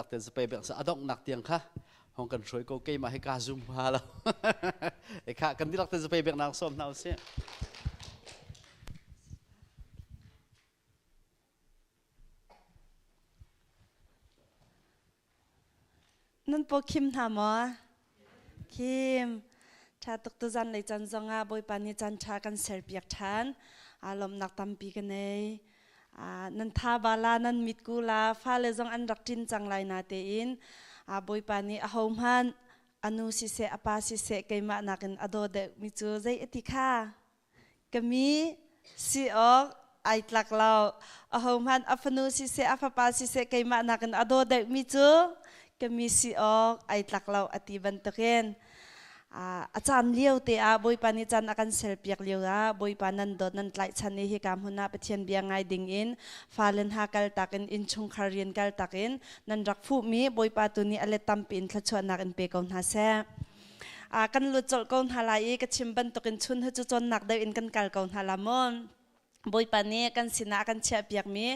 Lakten sapei bek sa adong nak tiang kha hong kan hruai ko keimah hi ka zum ha lo. E kha kan dilak ten sapei bek nak som hna usih. Nan paw khim hna maw? Khim. Ṭha tuk tuzan lei caan zongah Bawipa nih caan ṭha kan serpiak ṭhan. Aa lawmhnak tampi ka nei. Nan tha bala nan mitku la fale zong an rak ṭin cang lai na tein Bawipa nih ahohmanh anu siseh a pa siseh keimah nakin a daw deuhmi cu zei a ti kha? Ka mi si awk ai tlak lo. Ahohmanh a fanu siseh a fapa siseh keimah nakin a daw deuhmi cu ka mi si awk ai tlak lo a ti bantukin a caan lio te ah Bawipa nih caan a kan serpiak lio ah Bawipa nan dawt nan tlaihchan i hika hmun ah Pathian bia ngai ding in fale hna kaltak in innchungkhar rian kaltak in nan rak fuhmi Bawipa tu nih a let tampi in thluachuahnak in pe ko hna seh. Kan lut colh ko hna lai i ka chim bantukin chun hi cu cawnnak deuh in kan kal ko hna la mu. Bawipa nih kan sinah a kan chiahpiakmi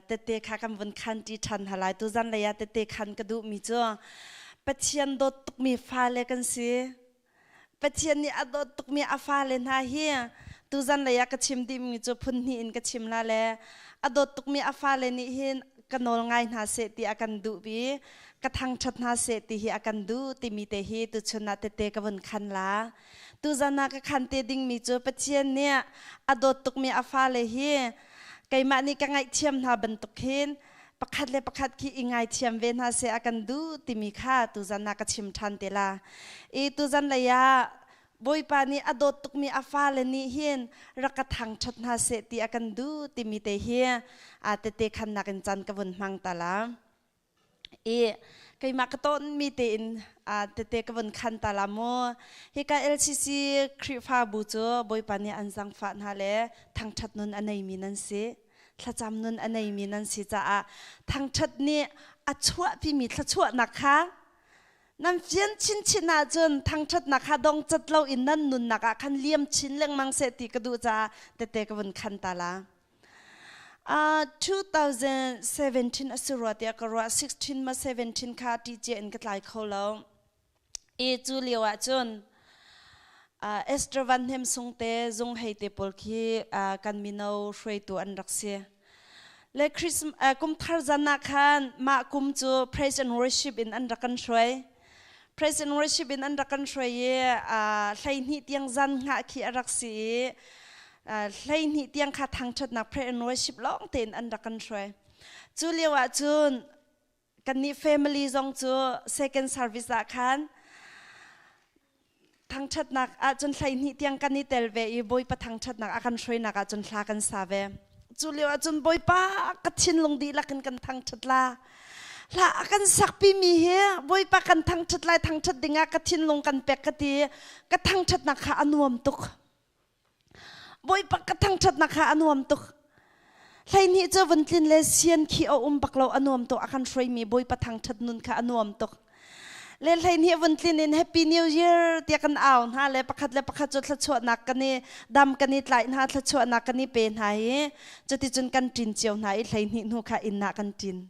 tette kha kan vun khan ṭi ṭhan hna lai. Tuzan lei ah tette khan ka duhmi cu Pathian dawt tukmi fale kan si. Pathian nih a dawt tukmi a fale hna hi tuzan lei ah ka chim dihmi cu phun hnih in ka chim la le a dawt tukmi a fale nih hin ka nawl ngai hna seh ti a kan duh i ka thangṭhat hna seh ti hi a kan duh timi te hi tuchun ah tette ka vun khan la. Tuzan ah ka khan te dingmi cu Pathian nih a dawt tukmi a fale hi keimah nih ka ngaihthiam hna bantuk hin pakhat le pakhat khi i ngaithiam ve hna seh a kan duh timi kha tuzan ah ka chim ṭhan te la. I tuzan lei ah Bawipa nih a dawt tukmi a fale nih hin rak ka thangṭhat hna seh ti a kan duh timi te hi a tete khannak in caan ka vun hmang ta la. I keimah ka tawnmi tein tete ka vun khan ta la mu. Hika LCC Khrihfabu cu Bawipa nih an zangfah hna le thangṭhat nun a neimi nan si. Thlacam nun a neimi nan si caah thangṭhat nih a chuahpimi thluachuahnak kha Nan fian chinchin ahcun thangṭhatnak kha dong cat loin nan nunnak ah khan liam chin lengmang seh ti ka duh caah tete ka vun khan ta la. 2017 a si rua tiah ka ruah 16 ma 17 kha ṭih cia in ka tlai kho lo. I cu lio ah cun Esther Van Hnem Sung te Zung Hei te pawl khi kan mino hruaitu an rak si. Le Christmas kum thar zan ah khan mah kum cu praise and worship in an rak kan hruai. Praise and worship in an rak kan hruai i 12 tiang zan hngah khi a rak si i 12 tiang kha thangṭhatnak praise and worship lawng tein an rak kan hruai. Cu lio ah cun kannih family zong cu second service ah khan thangṭhatnak ahcun 12 tiang kan i tel ve i Bawipa thangṭhatnak a kan hruainak ahcun hla kan sa ve. Cu lio ahcun Bawipa ka thinlung dihlak in kan thangṭhat la. Hla a kan sakpimi hi Bawipa kan thangṭhat lai thangṭhat dingah ka thinlung kan pek ka ti ka thangṭhatnak kha a nuam tuk. Bawipa ka thangṭhatnak kha a nuam tuk. 12 cu vun tlin le sian khi a um bak lo a nuam tuk a kan hruaimi Bawipa thangṭhat nun kha a nuam tuk. Le 12 vun tlin in Happy New Year tiah kan au hna le pakhat le pakhat cu thluachuahnak kan i dam kan i tlaih hna thluachuahnak kan i pe hna i cuticun kan ṭin cio hna i 12 hnu kha inn ah kan ṭin.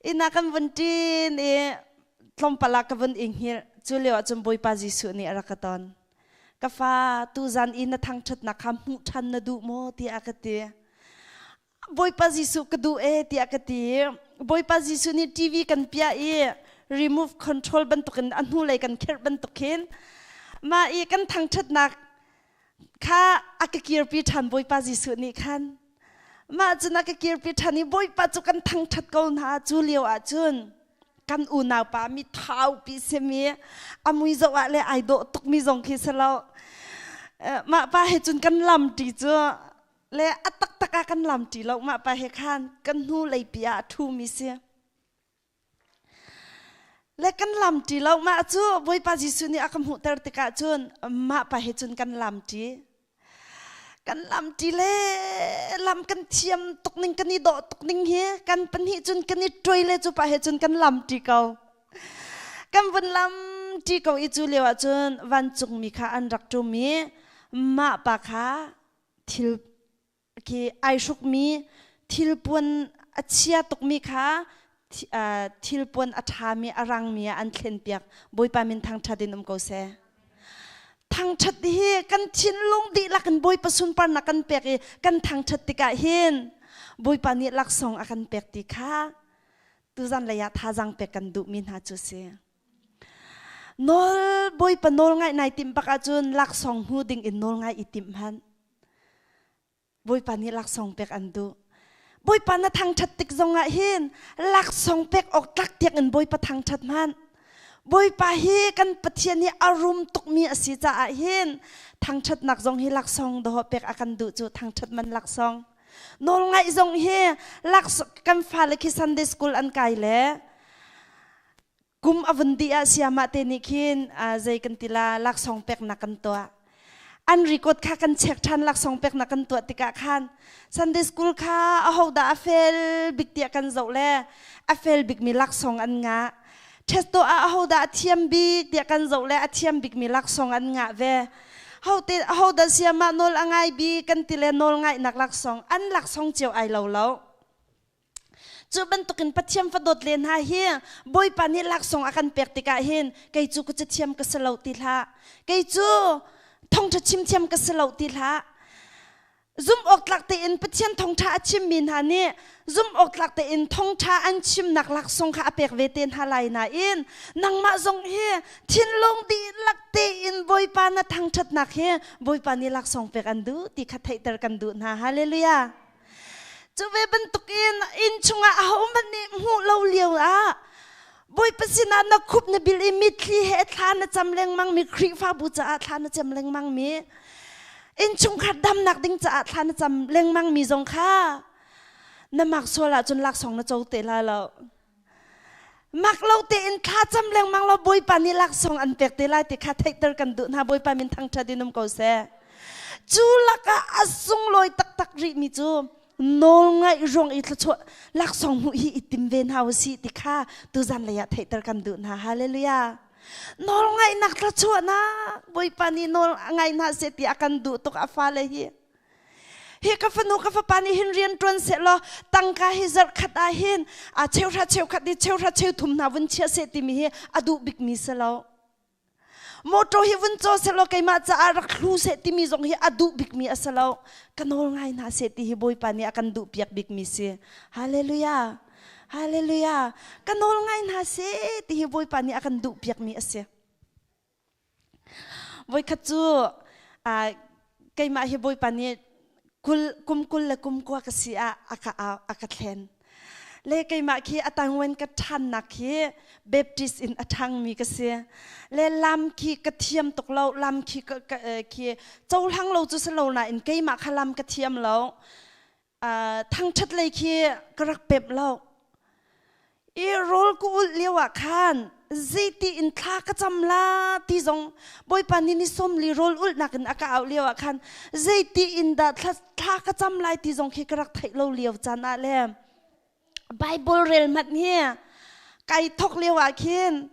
Inn ah kan vun ṭin i tlawmpal ah ka vun i hngilh. Cu lio ah cun Bawipa Jesuh nih a rak ka ton. Ka fa, tuzan i na thangṭhatnak kha hmuh ṭhan na duh maw? tiah a ka ti. Bawipa Jesuh ka duh ee tiah ka ti. Bawipa Jesuh nih TV kan piah i remove control bantukin a hnulei kan kherh bantuk khin mah i kan thangṭhatnak kha a ka kirpi ṭhan Bawipa Jesuh nih khan. Mah cun a ka kirpi ṭhan i Bawipa cu kan thangṭhat ko hna cu lio ah cun kan unaupa mi thaupi simi a mui zoh ah le ai dawh tukmi zong khi si lo mah pa he cun kan lam ṭi cu le a taktak ah kan lam ṭi lo mah pa he khan kan hnu leipi ah a ṭhumi si le kan lam ṭi lo mah cu Bawipa Jesuh nih a ka hmuhter tikah cun mah pa he cun kan lam ṭi Kan lamṭi le lam kan thiam tuk ning kan i dawh tuk ning hi kan pahnih cun kan i ṭuai le cu pa he cun kan lamṭi ko. Kan vun lamṭi ko i cu lio ah cun vancungmi kha an rak ṭum i mah pa kha thil khi ai hrukmi thilpuan a chia tukmi kha Thilpuan a ṭhami a rangmi ah an thlenpiak. Bawipa min thangṭhat in um ko seh. Thangṭhat hi kan thinlung dihlak in Bawipa sunparnak kan pek i kan thangṭhat tikah hin Bawipa nih laksawng a kan pek ti kha tuzan lei ah thazaang pek kan duhmi hna cu si. Nawl Bawipa nawl ngaih nai timh bak ahcun laksawng hmu ding in nawl ngai i timh hmanh. Bawipa nih laksawng pek an duh. Bawipa na thangṭhat tik zongah hin laksawng pek awk tlak tiang in Bawipa thangṭhat hmanh. Bawipa hi kan Pathian hi a rum tukmi a si caah hin thangṭhatnak zong hi laksawng dawh pek a kan duh cu thangṭhat man laksawng. Nawlngaih zong hi laksawng kan fale khi Sunday school an kai le kum a vun dih ah siamah te nih khin zei kan ti la laksawng peknak kan tuah an record kha kan check ṭhan laksawng peknak kan tuah tikah khan Sunday school kha ahodah a fel bik tiah kan zoh le a fel bikmi laksawng an ngah test tuah ah ahodah a thiam bik tiah kan zoh le a thiam bikmi laksawng an ngah ve hote ahodah siamah nawl a ngai bik kan ti le nawl ngaihnak laksawng an laksawng cio ai lo lo. Cu bantukin Pathian fadawt le hna hi Bawipa nih laksawng a kan pek tikah hin kei cu ka cathiam ka si lo ti hlah. Kei cu thawngṭha chimthiam ka si lo ti hlah. Zumh awk tlak tein Pathian thawngṭha a chimmi hna nih zumh awk tlak tein thawngṭha an chimnak laksawng kha a pek ve te hna lai nain nangmah zong hi thinlung dihlak tein Bawipa na thangṭhatnak hi Bawipa nih laksawng pek an duh ti kha theihter kan duh hna. Hallelujah. Cu ve bantukin inn chungah ahohmanh nih hmuh lo lio ah Bawipa sinah na khup na bil i mitthli he thla na cam lengmang mi Khrihfabu caah thla na cam lengmang mi innchungkhar damnak ding caah thla na cam lengmang mi zong kha na mak sual ahcun laksawng na co te lai lo. Mak lo tein thla cam lengmang lo Bawipa nih laksawng an pek te lai ti kha theihter kan duh hna. Bawipa min thangṭhat in um ko seh. Cu lakah a sunglawi taktak rihmi cu nawlngaih ruang i thluachuah laksawng hmuh hi i tim ve hna usih ti kha tuzan lei ah theihter kan duh hna. Hallelujah. Nawlngaihnak thluachuahnak Bawipa nih nawl ngai hna seh ti a kan duh tuk a fale hi. Hi ka fanu ka fapa nih hin rian ṭuan seh law tangka hi zarh khat ah hin a cheuhra cheukhat i cheuhra cheuthum hna vun chia seh timi hi a duh bikmi si lo. Motor hi vun caw seh law keimah caah rak hlu seh timi zong hi a duh bikmi a si lo. Ka nawl ngai hna seh ti hi Bawipa nih a kan duh piak bikmi si. Hallelujah. Hallelujah. Ka nawl ngai hna seh ti hi Bawipa nih a kan duh piakmi a si. Voikhat cu keimah hi Bawipa nih kum 20 le kum 20 ka si ah a ka thlen. Le keimah khi a tangwen ka ṭhannak khi Baptist in a ṭhangmi ka si. Le lam khi ka thiam tuk lo, lam khi khi cohlang lo cu si lo nain keimah kha lam ka thiam lo. Thangṭhat lei khi ka rak pemh lo. I rawl ka ulh lio ah khan zeiti in thla ka cam la ti zong Bawipa nih ni 40 rawl ulhnak in a ka auh lio ah khan zeiti in dah thla ka cam lai ti zong khi ka rak theih lo lio caan ah le Bible rel hmanh hi kai thok lio ah khin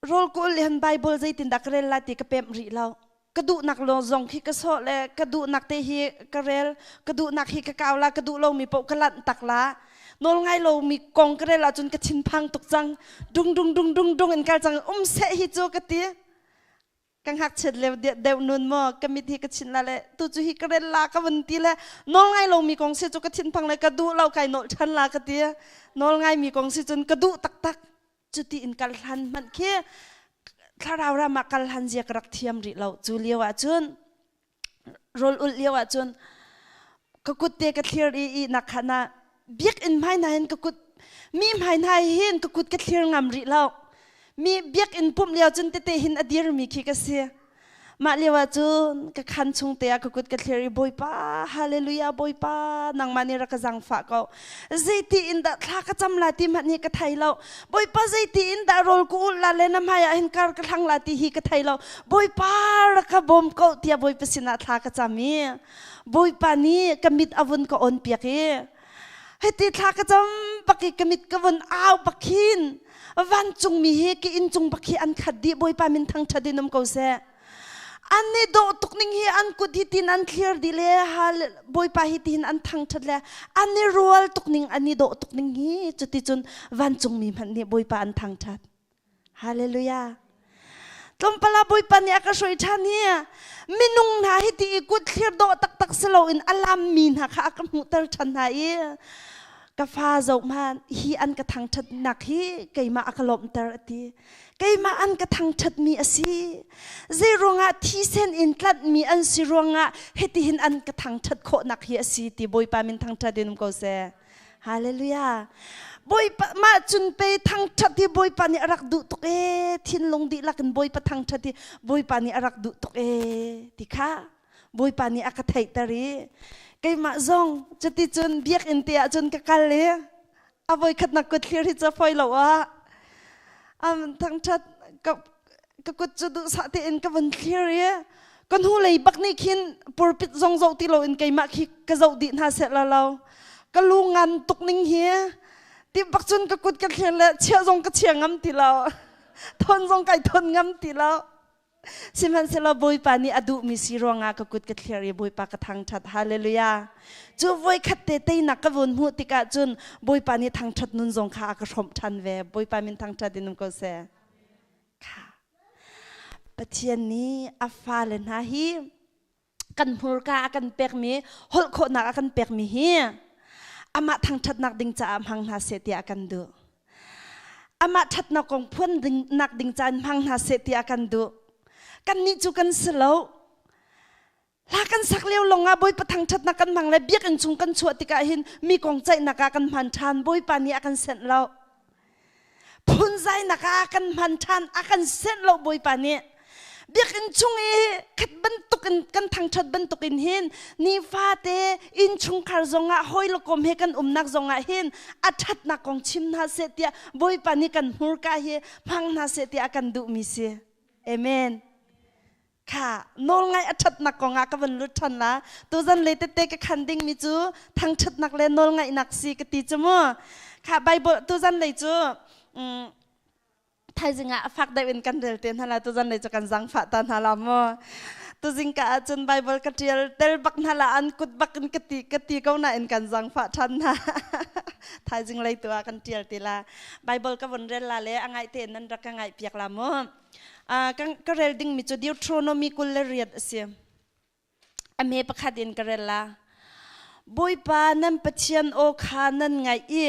rawl ka ul hin Bible zeitindah ka rel lai ti ka pemh rih lo. Ka duhnak lo zong khi ka sawh le ka duhnak te hi ka rel, ka duhnak hi ka kau la, ka duh lomi paoh ka lanh tak la. Nawl ngai lomi kong ka rel ahcun ka thinphang tuk cang. Dung dung dung dung dung in kal cang. Um seh hi cu ka ti. Ka ngakchiat lio deuh nun maw ka mit hi ka chinh la le tu cu hi ka rel la ka vun ti le nawl ngai lomi kong si cu ka thinphang le ka duh lo kai nawl ṭhan la ka ti. Nawl ngaimi kong si cun ka duh taktak. Cuti in kal hlan hmanh khi thlarau ram ah kal hlan zia ka rak thiam rih lo. Cu lio ah cun rawl ulh lio ah cun ka kut te ka thlir i ihnak khan ah biakinn hmai hna hin ka kut mi hmai hna hin ka kut ka thlir ngam rih lo. Mi biakinn pumh lio cun tete hin a dirmi khi ka si. Mah lio ah cun ka khan chung te ah ka kut ka thlir i Bawipa, Hallelujah, Bawipa, nangmah nih rak ka zaangfah ko. Zeiti in dah thla ka cam la ti hmanh hi ka thei lo. Bawipa, zeiti in dah rawl ka ulh la le na hmai ah hin kar ka hlang la ti hi ka thei lo. Bawipa, rak ka bawm ko tiah Bawipa sinah thla ka cam i Bawipa nih ka mit a vun ka on piak i hiti thla ka cam bak i ka mit ka vun au bak hin vancungmi hi ka inncung bak hi an khat dih. Bawipa min thangṭhat in um ko seh. An i dawh tuk ning hi an kut hi tin an thlir dih le Bawipa hi tihin an thangṭhat le an i rual tuk ning an i dawh tuk ning hi cuticun vancungmi hmanh nih Bawipa an thangṭhat. Hallelujah. Tlawmpal ah Bawipa nih a ka hruai ṭhan hi minung hna hi ti i kut thlir dawh taktak si loin a lammi hna kha a ka hmuhter ṭhan hna i ka fa zoh hmanh hi an ka thangṭhatnak hi keimah a ka lawmhter a ti. Keimah an ka thangṭhatmi a si. Zei ruangah thisen in tlanhmi an si ruangah hitihin an ka thangṭhat khawhnak hi a si ti Bawipa min thangṭhat in um ko seh. Hallelujah. Bawipa mah cun pe thangṭhat hi Bawipa nih a rak duh tuk ee thinlung dihlak in Bawipa thangṭhat hi Bawipa nih a rak duh tuk ee ti kha Bawipa nih a ka theihter i keimah zong cuticun biakinn te ah cun ka kal i a voikhatnak kut thlir hi cu foi lo ah thangṭhat ka ka kut cu duhsah tein ka vun thlir i ka hnulei bak nih khin pulpit zong zoh ti loin keimah khi ka zoh dih hna seh la lo ka lu ngan tuk ning hi ti bak cun ka kut ka thlir le chiah zong ka chia ngam ti lo thon zong kai thon ngam ti lo Sihmanhsehlaw Bawipa nih a duhmi si ruangah ka kut ka thlir i Bawipa ka thangṭhat. Hallelujah. Cu voikhat te teinak ka vun hmuh tikah cun Bawipa nih thangṭhat nun zong kha a ka hrawmh ṭhan ve. Bawipa min thangṭhat in um ko seh. Kha. Pathian nih a fale hna hi kan hmurka a kan pekmi holh khawhnak a kan pekmi hi amah thangṭhatnak ding caah hmang hna seh tiah a kan duh. Amah ṭhatnak kong phuan nak ding caan hmang hna seh tiah kan duh. Kannih cu kan si lo. Hla kan sak lio lawngah Bawipa thangṭhatnak kan hmang le biakinn chung kan chuah tikah hin mi kong ceihnak ah kan hman ṭhan. Bawipa nih a kan senh lo. Phunzainak ah kan hman ṭhan a kan senh lo Bawipa nih. Biakinn chung i khat bantukin kan thangṭhat bantukin hin nifate innchungkhar zongah hawi le kom he kan umnak zongah hin a ṭhatnak kong chim hna seh tiah Bawipa nih kan hmurka hi hmang hna seh tiah a kan duhmi si. Amen. Kha nawlngaih a ṭhatnak kongah ka van lut ṭhan la. Tuzan le tete ka khan dingmi cu thangṭhatnak le nawlngaihnak si ka ti cu mu. Kha Bible tuzan lei cu thaizing ah fak deuh in kan rel te hna la tuzan lei cu kan zangfah ta hna la mu tuzing ka ahcun Bible ka ṭial tel bak hna la an kut bak in ka ti ka ti ko nain kan zangfah ṭhan hna thaizing lei tu ah kan ṭial ti la Bible ka vun rel la le a ngaih tein nan rak ka ngaih piak la mu ka rel ding mi cu Deuteronomy 28 a si A hme pakhat in ka rel la. Bawipa nan Pathian aw kha nan ngaih i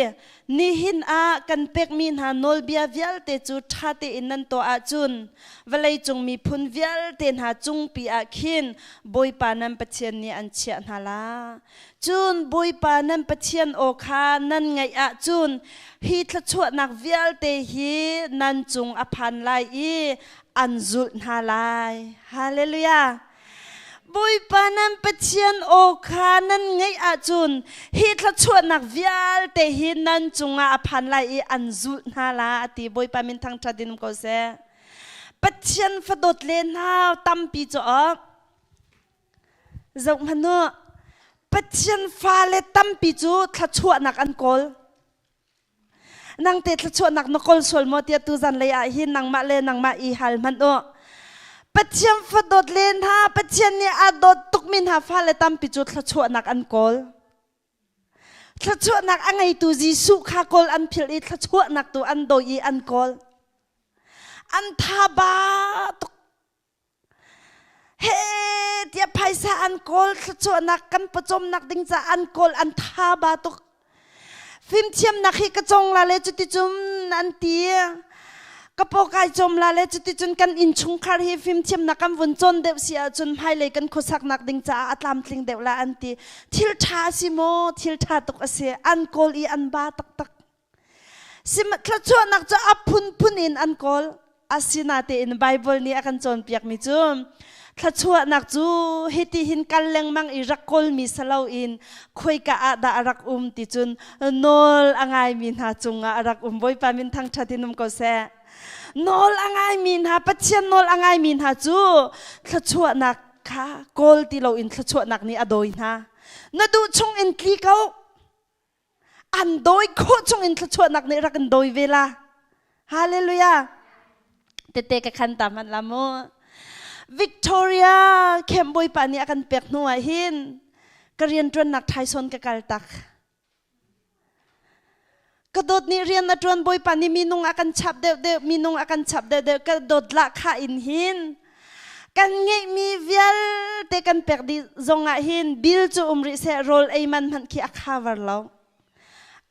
nihin ah kan pekmi hna nawlbia vialte cu ṭha tein nan tuah ahcun vawleicung miphun vialte hna cungpi ah khin Bawipa nan Pathian nih an chiah hna la. Cun Bawipa nan Pathian aw kha nan ngaih ahcun hi thluachuahnak vialte hi nan cung a phan lai i an zulh hna lai. Hallelujah! Bawipa nan Pathian aw kha nan ngaih ahcun hi thluachuahnak vialte hi nan cungah a phan lai i an zulh hna la a ti. Bawipa min thangṭhat in um ko seh. Pathian fadawt le hna tampi cu awk zoh hmanh u. Pathian fale tampi cu thluachuahnak an kawl. Nangte thluachuahnak na kawl sual maw tiah tuzan lei ah hin nangmah le nangmah i hal hmanh u. Pathian fadawt le hna Pathian nih a dawt tukmi hna fale tampi cu thluachuahnak an kawl. Thluachuahnak a ngeitu Jesuh kha kawl an philh i thluachuahnak tu an dawi i an kawl. An tha ba tuk. He tiah phaisa an kawl thluachuahnak kan pawcawmnak ding caah an kawl an tha ba tuk. Fimthiamnak hi ka cong la le cuticun an ti. Ka paw kai cawm la le cuticun kan innchungkhar hi fimthiamnak kan vun cawn deuh si ahcun hmailei kan khuasaknak ding caah a tlamtling deuh la an ti. Thil ṭha a si maw? Thil ṭha tuk a si. An kawl i an ba taktak. Thluachuahnak cu a phunphun in an kawl. Asinatein Baibal nih a kan cawnpiakmi cu thluachuahnak cu hiti hin kal lengmang i rak kawlmi saloin khoika ah dah a rak um ti cun nawl a ngaimi hna cungah a rak um. Bawipa min thangṭhat in um ko seh. Nawl a ngaimi hna, Pathian nawl a ngaimi hna cu thluachuahnak kha kawl ti loin thluachuahnak nih a dawi hna. Na duh chung in tli ko. An dawi khawh chung in thluachuahnak nih rak in dawi ve la. Hallelujah. Tete ka khan ta hmanh la mu. Victoria camp bawipa nih a kan pek hnu ah hin ka rianṭuannak thaison ka kal tak. Ka dawt nih rian a ṭuan bawipa nih minung a kan chap deuhdeuh minung a kan chap deuhdeuh ka dawt lah kha in hin kan ngeihmi vialte kan pek dih zong ah hin bill cu um rih seh rawl ei man hmanh khi a cover lo.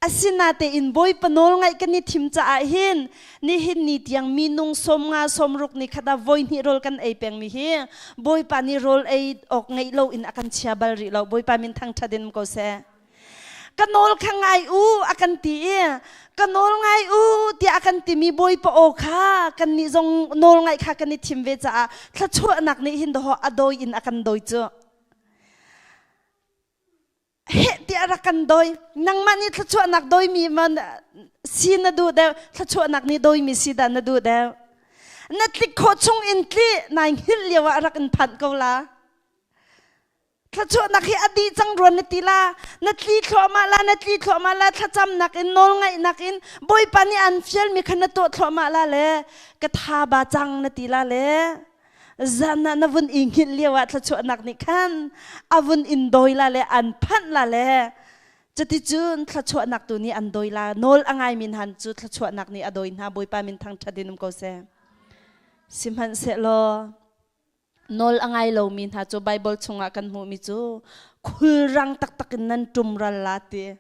Asinatein Bawipa nawl ngaih kan i thim caah hin nihin ni tiang minung 50 60 ni khat ah voihnih rawl kan ei pengmi hi Bawipa nih rawl ei awk ngeih lo in a kan chia bal rih lo. Bawipa min thangṭhat in ko seh. Ka nawl kha ngai u a kan ti i ka nawl ngai u tiah a kan timi Bawipa aw kha kannih zong nawl ngaih kha kan i thim ve caah thluachuahnak nih hin dawh a dawi in a kan dawi cu. Heh tiah rak kan dawi. Nangmah nih thluachuahnak dawimi man si na duh deuh, thluachuahnak nih dawimi si dah na duh deuh. Na tlik khawh chung in tli nai hngilh lio ah rak in phanh ko la. Thluachuahnak hi a dih cang ruan na ti la, na tli thluahmah la, na tli thluahmah la, thlacamnak in, nawlngaihnak in, Bawipa nih an fialmi kha na tuah thluahmah la le ka tha ba cang na ti la le zan ah na vun i hngilh lio ah thluachuahnak nih khan a vun in dawi la le an phanh la le cuticun thluachuahnak tu nih an dawi la nawl a ngai min han cu thluachuahnak nih a dawi hna Bawipa min thangṭhat in um ko seh sihmanhsehlaw nawl a ngai lomi hna cu Bible chungah kan hmuhmi cu khulrang taktak in nan ṭum ral la ti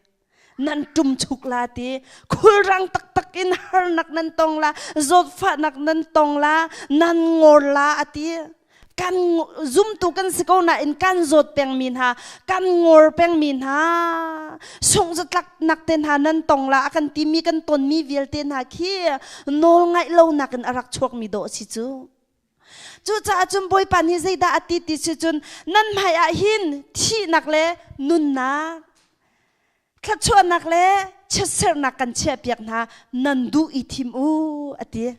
nan ṭumchuk la ti khulrang taktak in harnak nan tong la zawtfahnak nan tong la nan ngor la a ti kan zumtu kan si ko nain kan zawt pengmi hna kan ngor pengmi hna sungzatlak nak te hna nan tong la a kan timi kan tonmi vialte hna khi nawl ngaih lo nakin a rak chuakmi dawh si cu Cucaah cun Bawipa nih zeidah a ti ti si cun nan hmai ah hin thihnak le nunnak, thluachuahnak le chiatserhnak kan chiahpiak hna, nan duh i thim u a ti.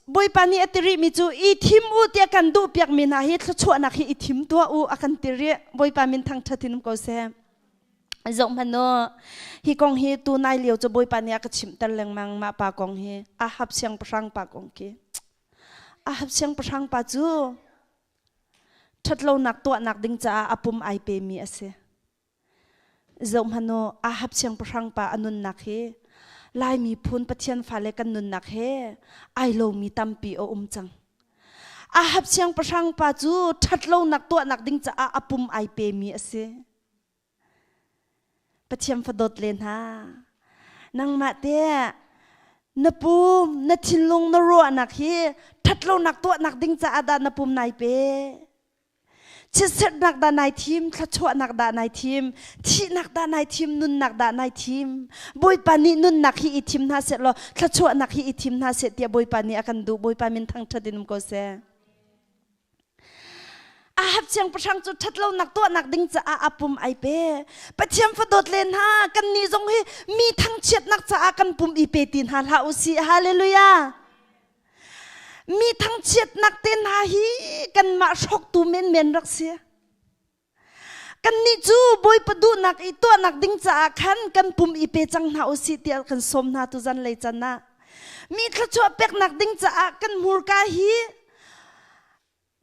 Bawipa nih a ti rihmi cu i thim u tiah kan duhpiakmi hna hi thluachuahnak hi i thim tuah u a kan ti rih. Bawipa min thangṭhat in um ko seh. Zoh hmanh u, hi kong hi tu nai lio cu Bawipa nih a ka chimhter lengmang mah pa kong hi Ahab siangpahrang pa kong khi. Ahab siangpahrang pa cu ṭhatlonak tuahnak ding caah a pum ai pemi a si. Zoh hmanh u, Ahab siangpahrang pa a nunnak hi Lai miphun Pathian fale kan nunnak he ai lomi tampi a um cang. Ahab siangpahrang pa cu ṭhatlonak tuahnak ding caah a pum ai pemi a si. Pathian fadawt le hna, nangmah te na pum, na thinlung, na ruahnak hi ṭhatlonak tuahnak ding caah dah na pum nai pe? Chiatserhnak dah nai thim, thluachuahnak dah nai thim, thihnak dah nai thim, nunnak dah nai thim? Bawipa nih nunnak hi i thim hna seh law thluachuahnak hi i thim hna seh tiah Bawipa nih a kan duh. Bawipa min thangṭhat in um ko seh. Ahab siangpahrang cu ṭhatlonak tuahnak ding caah a pum ai pe. Pathian fadawt le hna, kannih zong hi mi thangchiatnak caah kan pum i pe ti hna hlah u sih. Hallelujah. Mi thangchiatnak te hna hi kanmah hrawktu menmen rak si. Kannih cu Bawipa duhnak i tuahnak ding caah khan kan pum i pe cang hna u sih tiah kan sawm hna tu zanlei can ah. Mi thluachuah peknak ding caah kan hmurka hi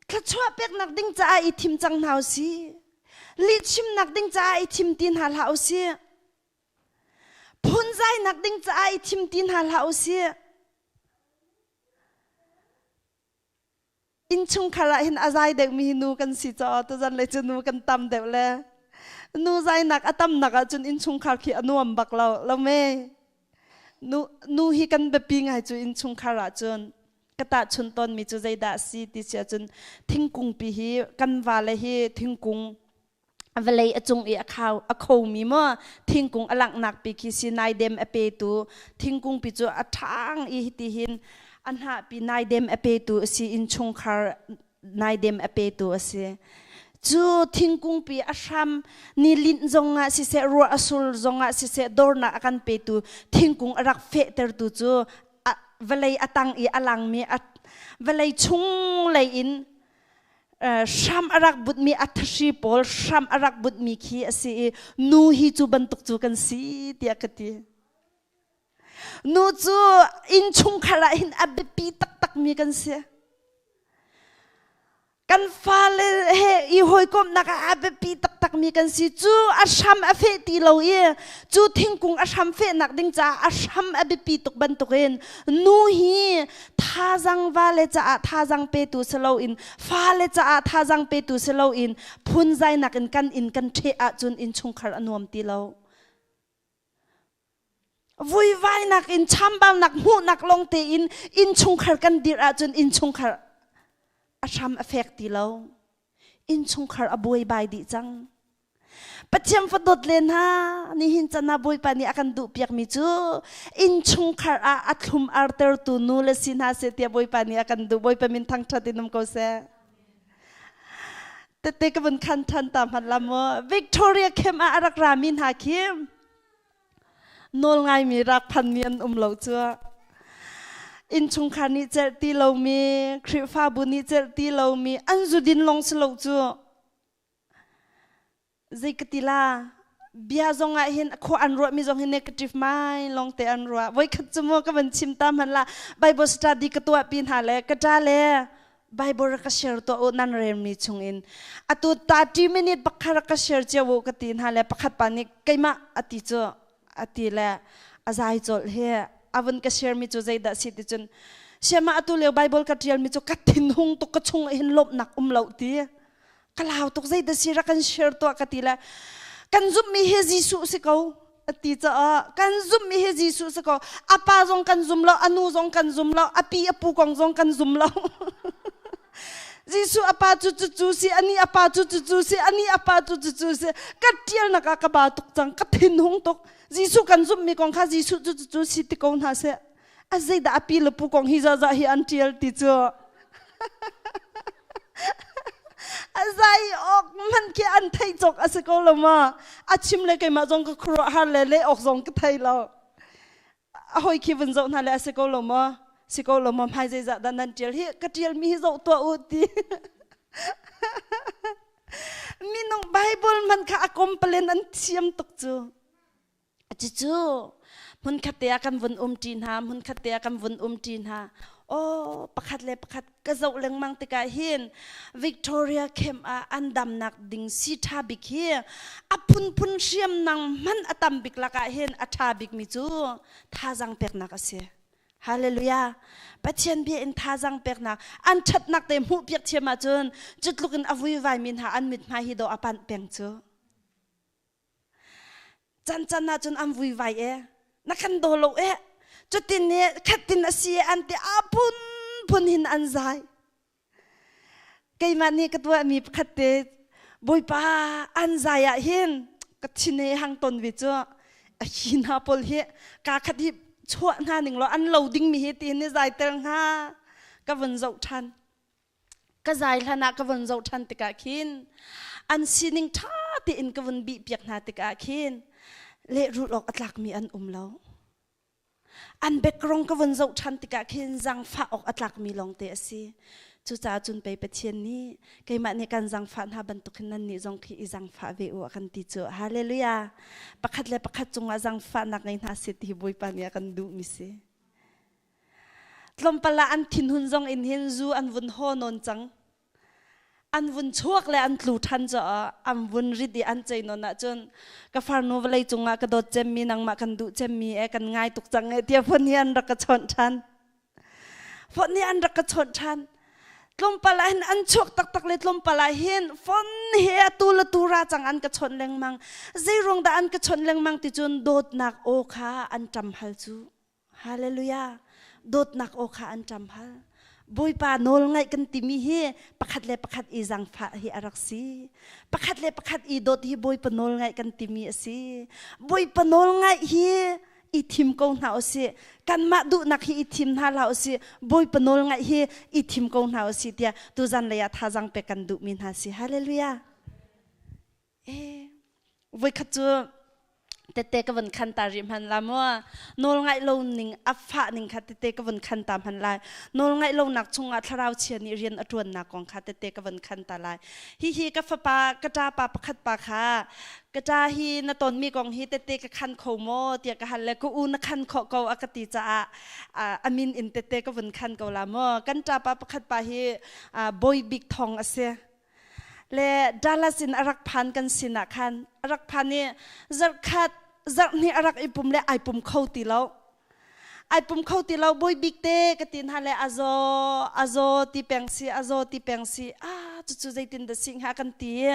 thluachuah peknak ding caah i thim cang hna u sih. Lihchimnak ding caah i thim ti hna hlah u sih. Phunzainak ding caah i thim ti hna hlah u sih. Innchungkhar ah hin a zai deuhmi hi nu kan si caah tuzan le cu nu kan tam deuh le nu zainak a tamnak ahcun innchungkhar khi a nuam bak lo lo me nu nu hi kan biapi ngai cu innchungkhar ahcun ka tahchun tawnmi cu zeidah si ti si ahcun thingkung pi hi kan vale hi thingkung vawlei a cung i a khau a khomi maw thingkung a langhnak pi khi si naidem a petu thingkung pi cu a ṭhang i hiti hin a hnah pi naidem a petu a si innchungkhar naidem a petu a si cu thingkung pi a hram ni linh zongah siseh ruah a sur zongah siseh dornak a kan petu thingkung a rak fehtertu cu vawlei a tang i a langmi vawlei chung lei in hram a rak butmi a thahri pawl hram a rak butmi khi a si i nu hi cu bantuk cu kan si tiah ka ti. Nu cu innchungkhar ah hin a biapi taktakmi kan si. Kan fale he i hawikomhnak ah a biapi taktakmi kan si. Cu a hram a feh ti lo i cu thingkung a hram fehnak ding caah a hram a biapi tuk bantukin nu hi thazang vale caah thazang petu si loin fale caah thazang petu si loin phunzainak in kan inn kan ṭheh ahcun innchungkhar a nuam ti lo. Vuivainak in chambaunak hmuhnak lawng tein innchungkhar kan dirh ahcun innchungkhar a hram a fek ti lo. Innchungkhar a buaibai dih cang. Pathian fadawt len ha nihin can ah Bawipa nih a kan duh piakmi cu innchungkhar ah a thlum artertu nu le si hna seh tiah Bawipa nih a kan duh. Bawipa min thangṭhat in um ko seh. Tete ka vun khan ṭhan ta hmanh la mu. Victoria camp ah a rak rami hna khi nawl ngaimi rak phanmi an um lo cu. Innchungkhar nih celh ti lomi, Khrihfabu nih celh ti lomi, an zudin lawng si lo cu. Zei ka ti la, bia zong ah hin khua an ruahmi zong hi negative mai lawng te an ruah. Voikhat cu mu ka van chim ta hmanh la, Bible study ka tuah pi hna le ka ṭa le Bible rak ka share tuah u nan relmi chungin. Atu 30 minute pakhat rak ka share cio u ka ti hna le pakhat pa nih keimah a ti cu a ti le a zai colh hi a vun ka share mi cu zeidah si ti cun siama atu lio Bible ka tial mi cu ka thinhung tuk ka chung hin lawmhnak um lo ti ka lau tuk zeidah si rak kan share tuah ka ti le kan zumhmi hi Jesuh si ko a ti caah kan zumhmi hi Jesuh si ko a pa zong kan zum lo a nu zong kan zum lo a pi a pu kong zong kan zum lo Jesuh a pa cu cu cu si ani a pa cu cu cu si ani a pa cu cu cu si ka tialnak ah ka ba tuk cang ka thinhung tuk Jesuh kan zumhmi kong kha Jesuh cu cu cu si ti ko hna seh a zeidah a pi le pu kong hi zah hi an tial ti cu a zai awk man khi an thei cawk a si ko lo ma a chim le keimah zong ka khuaruah har le le awk zong ka thei lo a hoi khi vun zoh hna le a si ko lo ma si ko lo ma hmai zeizah dah nan tial hi ka tial mi hi zoh tuah u ti minung bible man kha a complain an thiam tuk cu Cucu hmunkhat te ah kan vun umṭi hna, hmunkhat te ah kan vun umṭi hna. Aw, pakhat le pakhat ka zoh lengmang tikah hin Victoria camp ah an damnak ding si ṭha bik hi a phunphun hriamnam hmanh a tam bik lakah hin a ṭha bikmi cu thazaang peknak a si. Hallelujah. Pathian bia in thazaang peknak an ṭhatnak te hmuhpiak thiam ahcun cu tluk in a vuivaimi hna an mithmai hi dawh a panh peng cu. Can can ahcun an vuivai e. Na kan daw lo e. Cutin he khatin a si e an ti a phunphun hin an zai. Keimah nih ka tuahmi pakhat te Bawipa an zai ah hin ka thin he hang ton ve cu a hi hna pawl hi ka khat hi chuah hna ning law an lo ding mi hi ti hin zai ter hnga ka vun zoh than. Ka zai hlan ah ka vun zoh ṭhan tikah khin an sining ṭha tein ka vun bihpiak hna tikah khin lehrulh awk a tlakmi an um lo. An background ka vun zoh ṭhan tikah khin zaangfah awk a tlakmi lawngte a si. Cucaah cun pei Pathian nih keimah nih kan zaangfah hna bantuk hin nannih zong khi i zaangfah ve u a kan ti cu. Hallelujah! Pakhat le pakhat cungah zaangfahnak ngei hna seh ti hi Bawipa nih a kan duhmi si. Tlawmpal ah an thinhun zong in hin zu an vun haw nawn cang. An vun chuak le an tlu ṭhan caah an vun rit i an cei nawn ahcun ka farnu vawlei cungah ka dawt cemmi nangmah kan duh cemmi e kan ngai tuk cang e tiah phun hi an rak ka chawnh ṭhan. Phun hi an rak ka chawnh ṭhan. Tlawmpal ah hin an chuak taktak le tlawmpal ah hin phone he atu le tu ra cang an ka chawnh lengmang. Zeiruang dah an ka chawnh lengmang ti cun dawtnak aw kha an ṭam hal cu. Hallelujah. Dawtnak aw kha an ṭam hal. Bawipa nawl ngaih kan timi hi pakhat le pakhat i zaangfah hi a rak si. Pakhat le pakhat i dawt hi Bawipa nawl ngaih kan timi a si. Bawipa nawl ngaih hi i thim ko hna usih. Kanmah duhnak hi i thim hna hlah usih. Bawipa nawl ngaih hi i thim ko hna usih tiah tuzan lei ah thazaang pek kan duhmi hna si. Hallelujah. Eh, voikhat cu Tette ka vun khan ta rih hman la mu. Nawl ngaih lo ning a fah ning kha tette ka vun khan ta hman lai. Nawl ngaih lo nak chungah thlarau chia nih rian a ṭuan nak kong kha tette ka vun khan ta lai. Hihi ka fapa ka ṭa pa pakhat pa kha ka ṭa hi na tonmi kong hi tette ka khan kho maw tiah ka hal le ka u na khan khawh ko a ka ti caah a min in tette ka vun khan ko la mu. Kan ṭa pa pakhat pa hi Bawi Bik Thong a si. Le Dallas in a rak phan kan sinah khan a rak phan i zarhkhat zarhhnih a rak i pum le ai pum kho ti lo. Ai pum kho ti lo. Bawi Bik te ka ti hna le a zaw, a zaw ti peng si, a zaw ti peng si. Ah, cucu zeitin dah si hnga kan ti.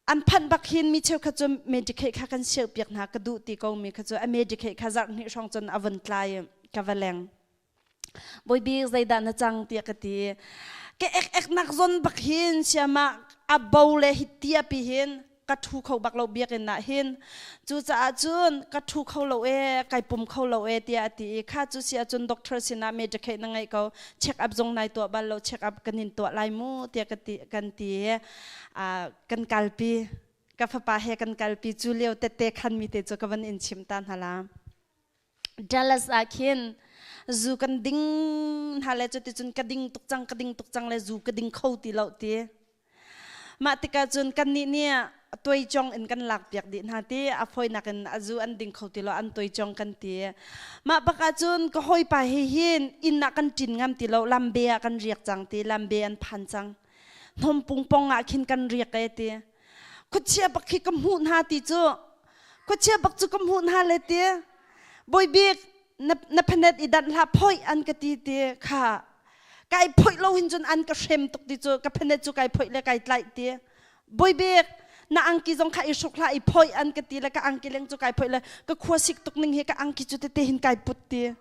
An phanh bak hin mi cheukhat cu Medicaid kha kan siau piak hna ka duh ti ko mi kha cu a Medicaid kha zarhhnih hrawng cun a vun tlai ka va leng. Bawi Bik, zeidah na cang tiah ka ti. Ka ek ek nak zon bak hin siama a bo le hi tia pi hin ka thu kho bak lo biakinn ah hin. Cucaah cun ka thu kho lo e, kai pum kho lo e tiah a ti i kha cu si ahcun doctor sinah Medicaid na ngeih ko, check up zong nai tuah bal lo, check up kan in tuah lai mu tiah ka ti, kan ti i kan kalpi. Ka fapa he kan kalpi. Cu lio tette khan mi te cu ka van in chim ta hna la. Dallas ah khin zu kan ding hna le cuticun ka ding tuk cang, ka ding tuk cang le zu ka ding kho ti lo ti. Mah tikah cun kannih nih tuai cong in kan lak piak dih hna ti. A fawinak in a zu an ding kho ti lo, an tuai cong kan ti. Mah bak ah cun ka hawipa he hin inn ah kan ṭin ngam ti lo, lambe ah kan riak cang ti. Lambe an phan cang, hnawm pungpong ah khin kan riak e ti. Khuachia bak khi ka hmuh hna ti cu, khuachia bak cu ka hmuh hna le ti. Bawi Bik, na na phanet i danh hlah, phoih an ka ti ti kha. Kai phoih lo hin cun an ka hrem tuk ti cu. Ka phanet cu kai phoih le kai tlaih ti. Bawi Bik, na angki zong kha i hruk hlah, i phoih an ka ti le ka angki leng cu kai phoih le ka khua sik tuk ning hi ka angki cu tete hin kai put ti.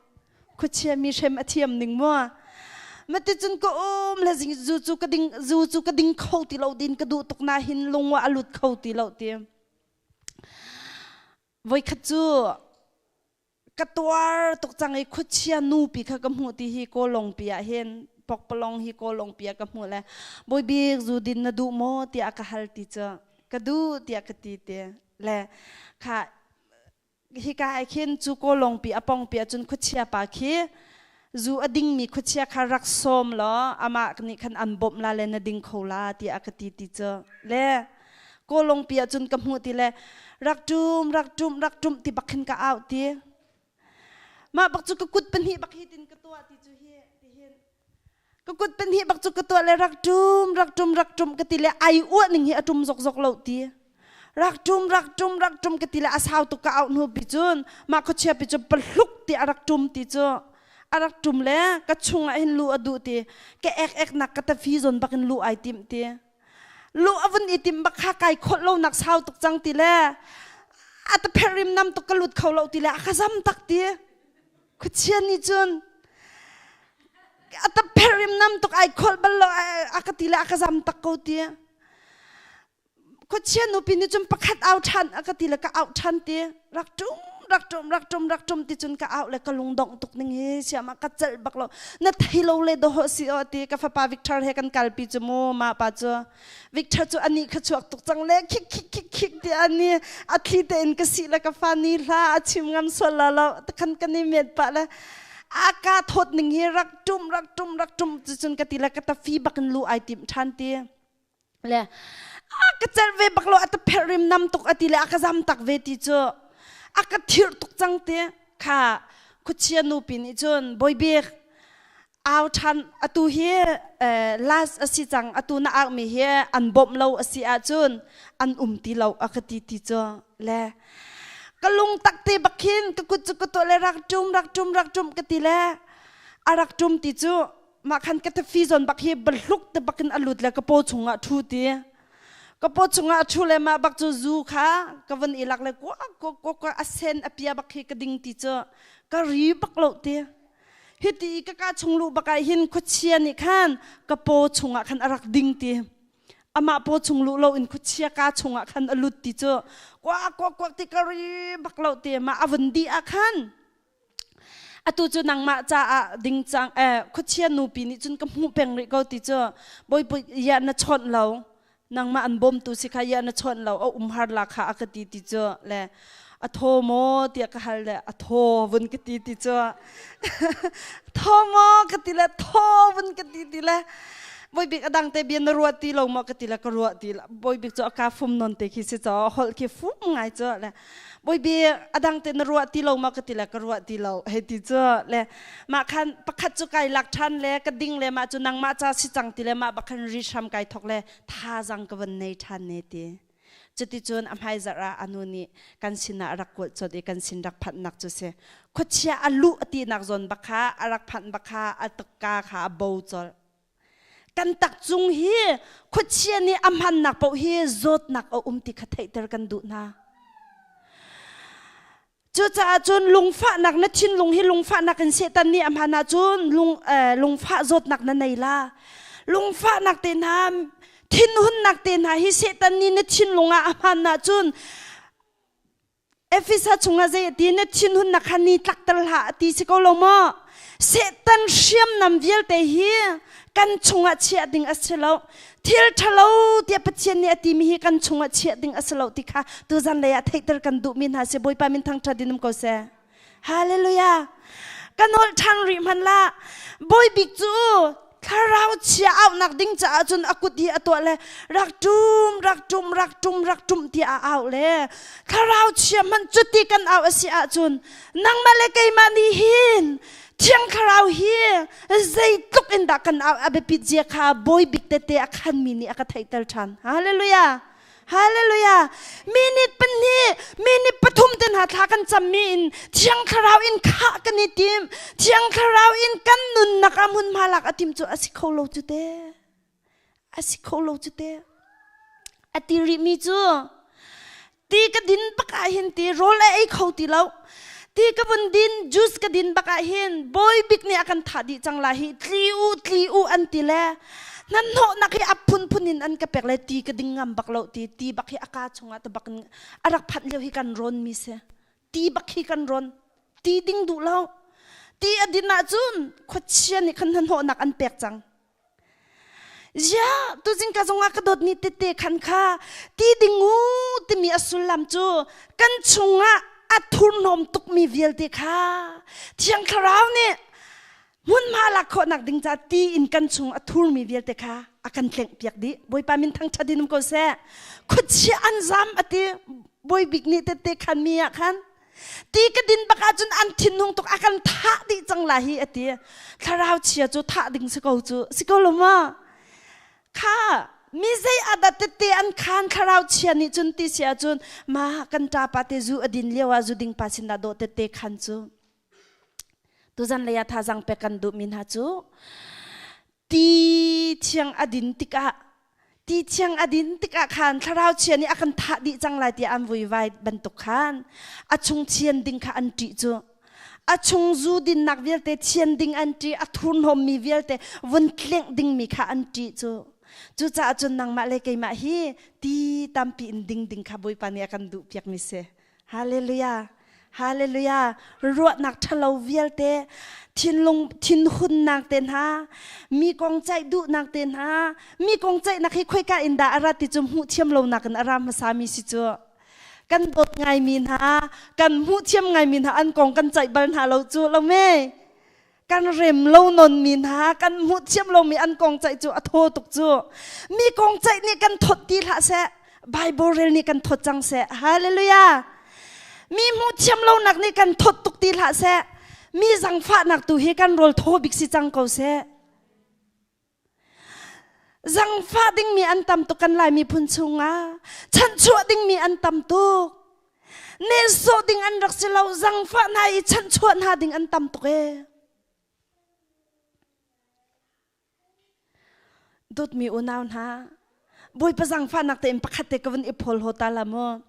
Khuachia mi hrem a thiam ning mu. Mati cun ka um le zing zu cu ka ding, zu cu ka ding kho ti lo. Din ka duh tuk na hin lungwa a lut kho ti lo ti. Voikhat cu ka tuar tuk cang i khuachia nu pi kha ka hmuh ti. Hi kawlong pi ah hin, pokpalong hi kawlong pi ah ka hmuh le Bawi Bik, zu din na duh maw tiah ka hal ti cu. Ka duh tiah ka ti ti le kha hika ah khin cu kawlong pi a pong pi ahcun khuachia pa khi, zu a dingmi khuachia kha rak sawm law amah nih khan an bawmh la le na ding kho la tiah ka ti ti cu. Le kawlong pi ahcun ka hmuh ti le rak ṭum, rak ṭum, rak ṭum ti bak khin ka au ti. Mah bak cu ka kut pahnih bak hi tin ka tuah ti cu. Hi ti hin ka kut pahnih bak cu ka tuah le rak ṭum, rak ṭum, rak ṭum ka ti le ai uah ning hi a ṭum zokzok lo ti. Rak ṭum, rak ṭum, rak ṭum ka ti le a sau tuk ka auh hnu pi cun mah khuachia pi cu pahluk ti a rak ṭum ti cu. A rak ṭum le ka chungah hin luh a duh ti. Ka ek ek nak ka tafi zawn bak in luh ai tim ti. Luh a vun i tim bak kha kai kholh lo nak sau tuk cang ti le a ta pherim nam tuk, ka lut kho lo ti le a ka zam tak ti. Khuachia nih cun a ta pherim nam tuk, ai kholh bal lo a ka ti le a ka zam tak ko ti. Khuachia nupi nih cun pakhat au ṭhan a ka ti le ka au ṭhan ti. Rak ṭum, rak ṭum, rak ṭum, rak ṭum ti cun ka au le ka lungdongh tuk ning hi siam ah ka celh bak lo. Na thei lo le dawh si aw ti. Ka fapa Victor he kan kalpi cu mu. Mah pa cu, Victor cu ani kha chuak tuk cang le khik khik khik khik ti ani a thli tein ka si le ka fa ni hla a chim ngam sual la lo khan kan i met pah le a ka thawt ning hi. Rak ṭum, rak ṭum, rak ṭum cu cun ka ti le ka tafi bak in lu ai tim ṭhan ti le a ka celh ve bak lo. A ta pherh rim nam tuk a ti le a ka zam tak ve ti cu. A ka thirh tuk cang ti kha. Khuachia nupi nih cun Bawi Bik, au ṭhan atu hi last a si cang. Atu na ak mi hi an bawmh lo a si ahcun an um ti lo a ka ti ti cu le ka lung tak te bak khin ka kut cu ka tuah le rak ṭum, rak ṭum, rak ṭum ka ti le a rak ṭum ti cu. Mah khan ka tafi zawn bak hi bahluk te bak in a lut le ka paw chungah ṭhu ti. Ka paw chungah a ṭhu le mah bak cu zu kha ka vun i lak le kuak kuak kuak kuak a sen a pia bak hi ka ding ti cu. Ka ri bak lo ti. Hi ti i ka ka chung luh bak ah hin khuachia nih khan ka paw chungah khan a rak ding ti. Amah paw chung luh lo in khuachia ka chungah khan a lut ti cu. Kuak kuak kuak ti ka ri bak lo ti. Mah a vun dih ah khan atu cu nangmah caah ding cang eh. Khuachia nupi nih cun ka hmuh peng rih ko ti cu. Bawipa, ya na chawnh lo, nangmah an bawmtu si kha, ya na chawnh lo, a um har la kha a ka ti ti cu le. A thaw maw tiah ka hal le a thaw vun ka ti ti cu thaw maw ka ti le thaw vun ka ti ti le bawibik a dang te bia na ruah ti lo maw ka ti le ka ruah ti bawibik cu a ka fum non te khi si caw holh khi fum ngai cu le bawibik a dang te na ruah ti lo maw ka ti le ka ruah ti lo hei ti cu le mah khan pakhat cu kai lak ṭhan le ka ding le mah cu nangmah ca si cang ti le mah bakhan ri hram kai thok le thazang ka van nei ṭhan ne ti. Cuticun a hmaizarh ah a nu nih kan sinah a rak kulh colh i kan sin rak phanhnak cu si. Khuachia a luh a tinak zawn bak kha a rak phanh bak kha a takka kha a bo colh. Kan takcung hi khuachia nih a hmannak paoh hi zawtnak a um ti kha theihter kan duh hna. Cucaah cun lungfahnak na thinlung hi lungfahnak in Satan nih a hman ahcun lung, lungfah zawtnak na nei la. Lungfahnak te hna, thinhunnak te hna hi Satan nih na thinlung ah a hman ahcun Efesa chungah zei a ti na thinhunnak kha ni tlakter hlah a ti si ko lo maw? Satan hriamnam vialte hi kan chungah chiah ding a si lo. Thil ṭhalo tiah Pathian nih a timi hi kan chungah chiah ding a si lo ti kha tuzan lei ah theihter kan duhmi hna si. Bawipa min thangṭhat in um ko seh. Hallelujah. Ka nolh ṭhan rih hmanh lah. Bawi bik cu thlarau chia auhnak ding caah cun a kut hi a tuah le rak ṭum, rak ṭum, rak ṭum, rak ṭum tiah a auh le thlarau chia hmanh cuti kan auh a si ahcun nangmah le keimah nih hin Thiang Thlarau hi zeitluk in dah kan a biapit zia kha bawi bik tete a khanmi nih a ka theihter ṭhan. Hallelujah! Hallelujah! Minute pahnih, minute pathum te hna thla kan cammi in Thiang Thlarau in khah kan i tim. Thiang Thlarau in kan nunnak ah hmunhma lak a tim cu a si kho lo cu te. A si kho lo cu te. A ti rihmi cu ti ka din bak ah hin ti rawl a ei kho ti lo ti ka vun din juice ka din bak ah hin bawi bik nih a kan thah dih cang la hi tli u tli u an ti le nan hnawhnak hi a phunphun in an ka pek le ti ka ding ngam bak lo ti ti bak hi a ka chungah te bak in a rak phanh lio hi kan rawn mi si ti bak hi kan rawn ti ding duh lo ti a din ahcun khuachia nih khan hnahnawhnak an pek cang Ziah tuzing ka zongah ka dawtmi tete khan kha ti ding u timi a sullam cu kan chungah a thurhnawm tukmi vialte kha Thiang Thlarau nih hmunhma lak khawhnak ding ca ti in kan chung a thurmi vialte kha a kan tlenghpiak dih. Bawipa min thangṭhat in um ko seh. Khuachia an zam a ti Bawi bik nih tete khan mi ah khan Ti ka din bak ahcun an thinhung tuk a kan thah dih cang lai hi a ti. Thlarau chia cu thah ding si ko cu si ko lo maw? Kha mi zei ah dah tete an khan thlarau chia nih cun ti si ahcun ma kan ṭapa te zu a din lio ah zu ding pa sin dah dawh tete khan cu. Tuzan lei ah thazang pek kan duhmi hna cu ti thiang a din tikah ti thiang a din tikah khan thlarau chia nih a kan thah dih cang lai tiah an vuivai bantuk khan a chung thian ding kha an ṭih cu a chung zu dinnak vialte thian ding an ṭih a thurhnawmmi vialte vun tlengh dingmi kha an ṭih cu cucaah cun nangmah le keimah hi ti tampi in ding ding kha Bawipa nih a kan duh piakmi si Hallelujah. Hallelujah. Ruahnak ṭhalo vialte, thinlung thinhunnak te hna, mi kong ceih duhnak te hna, mi kong ceihnak hi khoika in dah a rat ti cu hmuh thiam lonak in a ra hmasami si cu. Kan dawt ngaimi hna, kan hmuh thiam ngaimi hna an kong kan ceih bal hna lo cu lo me. Kan rem lo non mi hna, kan hmuh thiam lomi an kong ceih cu a thaw tuk cu. Mi kong ceih nih kan thawt ti hlah seh. Bible rel nih kan thawt cang seh. Hallelujah. Mi hmuh thiam lonak nih kan thawt tuk ti hlah seh. Mi zangfahnak tu hi kan rawl thaw bik si cang ko seh. Zangfah dingmi an tam tuk kan Lai miphun chungah. Chanchuah dingmi an tam tuk. Nehsawh ding an rak si lo. Zangfah hna i chanchuah hna ding an tam tuk ee. Dawtmi unau hna, Bawipa zangfahnak tein pakhat te ka vun i phawl haw ta la mu.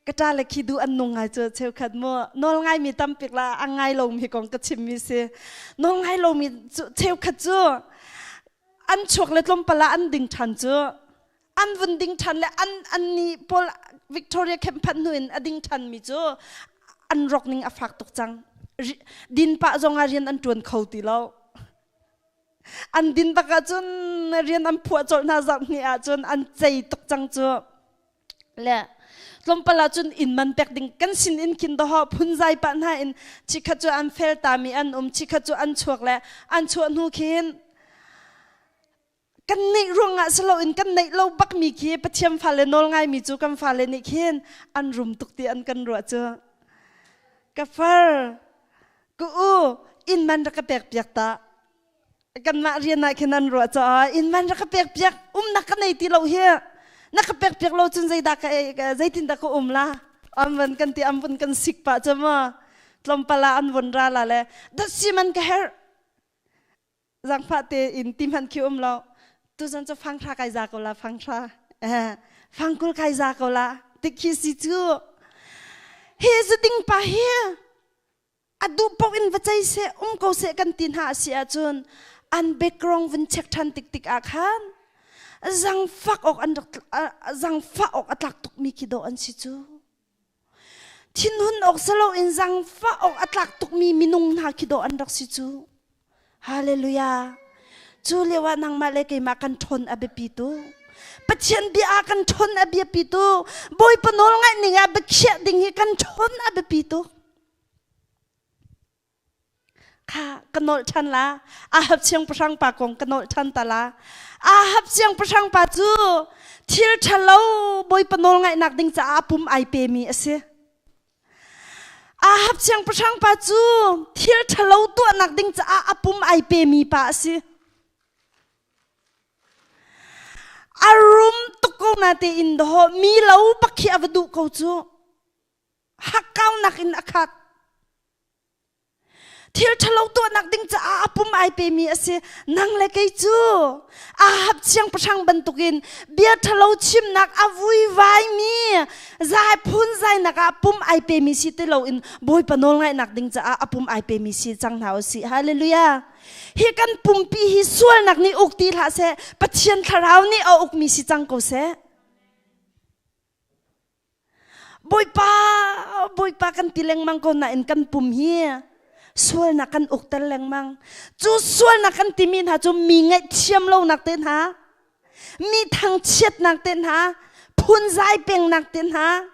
Ka ṭa le khi duh an nung ngai cu cheukhat mu. Nawl ngaimi tampik la a ngai lomi kong ka chimmi si. Nawl ngai lomi cu cheukhat cu an chuak le tlawmpal ah an ding ṭhan cu. An vun ding ṭhan le an an nih pawl Victoria camp phanh hnu in a ding ṭhanmi cu an rok ning a fak tuk cang. Din pah zong ah rian an ṭuan kho ti lo. An din bak ahcun rian an phuah colh hna zarh hnih ahcun an cei tuk cang cu. Le Tlawmpal ah cun inn man pek ding kan sin in khin doho phunzai pah hna in chikhat cu an fel tami an um, chikhat cu an chuak le an chuah hnu khin kan neih ruangah si loin kan neih lo bakmi khi Pathian fale nawl ngaimi cu kan fale nih khin an rum tuk ti an kan ruah cu. Ka far, ka u, inn man rak ka pek piak ta. Kanmah rian ah khin an ruah caah inn man rak ka pek piak, umnak ka nei ti lo hi. Na ka pek piak lo cun zeidah ka zeitindah ka um la? An van kan ti an vun kan sik pah cu maw. Tlawmpal ah an vun ra la le datsi man ka herh. Zangfah tein ti hmanh khi um lo. Tuzan cu fanghra kai za ko la fanghra. Eh, fangkul kai za ko la. Tik khi si cu. Hi zuding pa hi a duh paoh in va cei seh um ko seh kan ti hna a si ahcun an background vun check ṭhan tik tik ah khan zangfak awk an rak zangfah awk a tlak tukmi khi dawh an si cu. Thinhun awk si loin zangfah awk a tlak tukmi minung hna khi dawh an rak si cu. Hallelujah. Cu lio ah nangmah le keimah kan ṭhawn a biapi tu. Pathian bia ah kan ṭhawn a biapi tu. Bawipa nawl ngaih ning ah biakhiah ding hi kan ṭhawn a biapi tu. Kha ka nolh ṭhan la. Ahab siangpahrang pa kong ka nolh ṭhan ta la. Ahab siangpahrang pa cu thil ṭhalo Bawipa nawl ngaihnak ding caah pum ai pemi a si. Ahab siangpahrang pa cu thil ṭhalo tuahnak ding caah a pum ai pemi pa a si. A rum tuk ko na tein dawh mi lo bak khi a va duh ko cu. Hakkaunak in a khat. Thil ṭhalo tuahnak ding caah a pum ai pemi a si. Nang le kei cu Ahab siangpahrang bantukin bia ṭhalo chimnak a vuivaimi zai phun zainak ah pum ai pemi si ti loin Bawipa nawlngaihnak ding caah a pum ai pemi si cang hna u sih. Hallelujah. Hi kan pumpi hi sualnak nih uk ti hlah seh, Pathian thlarau nih a ukmi si cang ko seh. Bawipa, Bawipa kan ti lengmang ko nain kan pum hi sualnak kan ukter lengmang. Cu sualnak kan timi hna cu mi ngaihthiam lonak te hna, mi thangchiatnak te hna, phunzai pengnak te hna,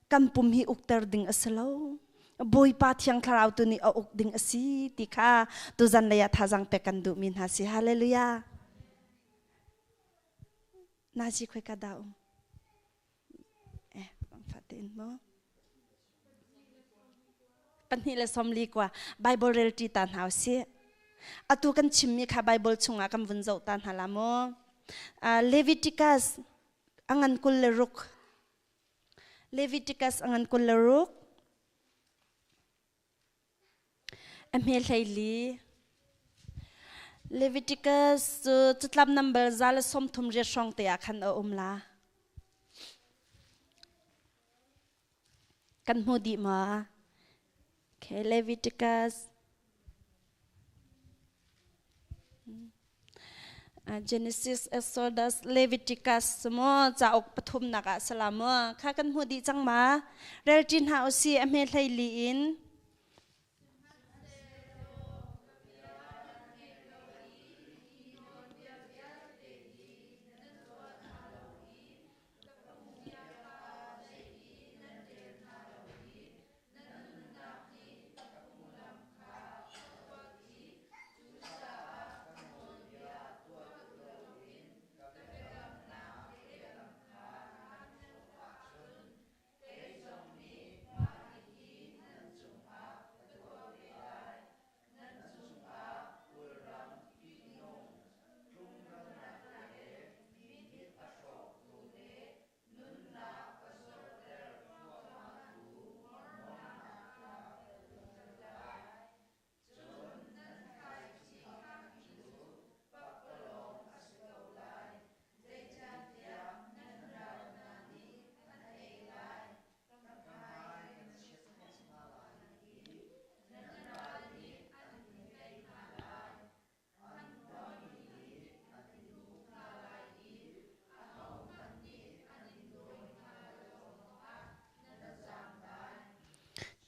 kan pum hi ukter ding a si lo. Bawipa Thiang Thlarau tu nih a uk ding a si ti kha tuzan lei ah thazaang pek kan duhmi hna si. Hallelujah. Nazi khoi ka dah um? Eh, fatin mo. 42 Bible rel ṭi ta hna usih. Atu kan chimmi kha Bible chungah kan vun zoh ta hna la mu. Leviticus angan 26. Leviticus angan 26. A hme 14. Leviticus cu catlap nambar 138 hrawng te ah khan a um la. Kan hmu dih maw? Okay, Leviticus. Genesis, Exodus, Leviticus mu cauk pathumnak ah sala mu kha kan hmu dih cang ma? Rel ṭi hna usih a hme 14 in.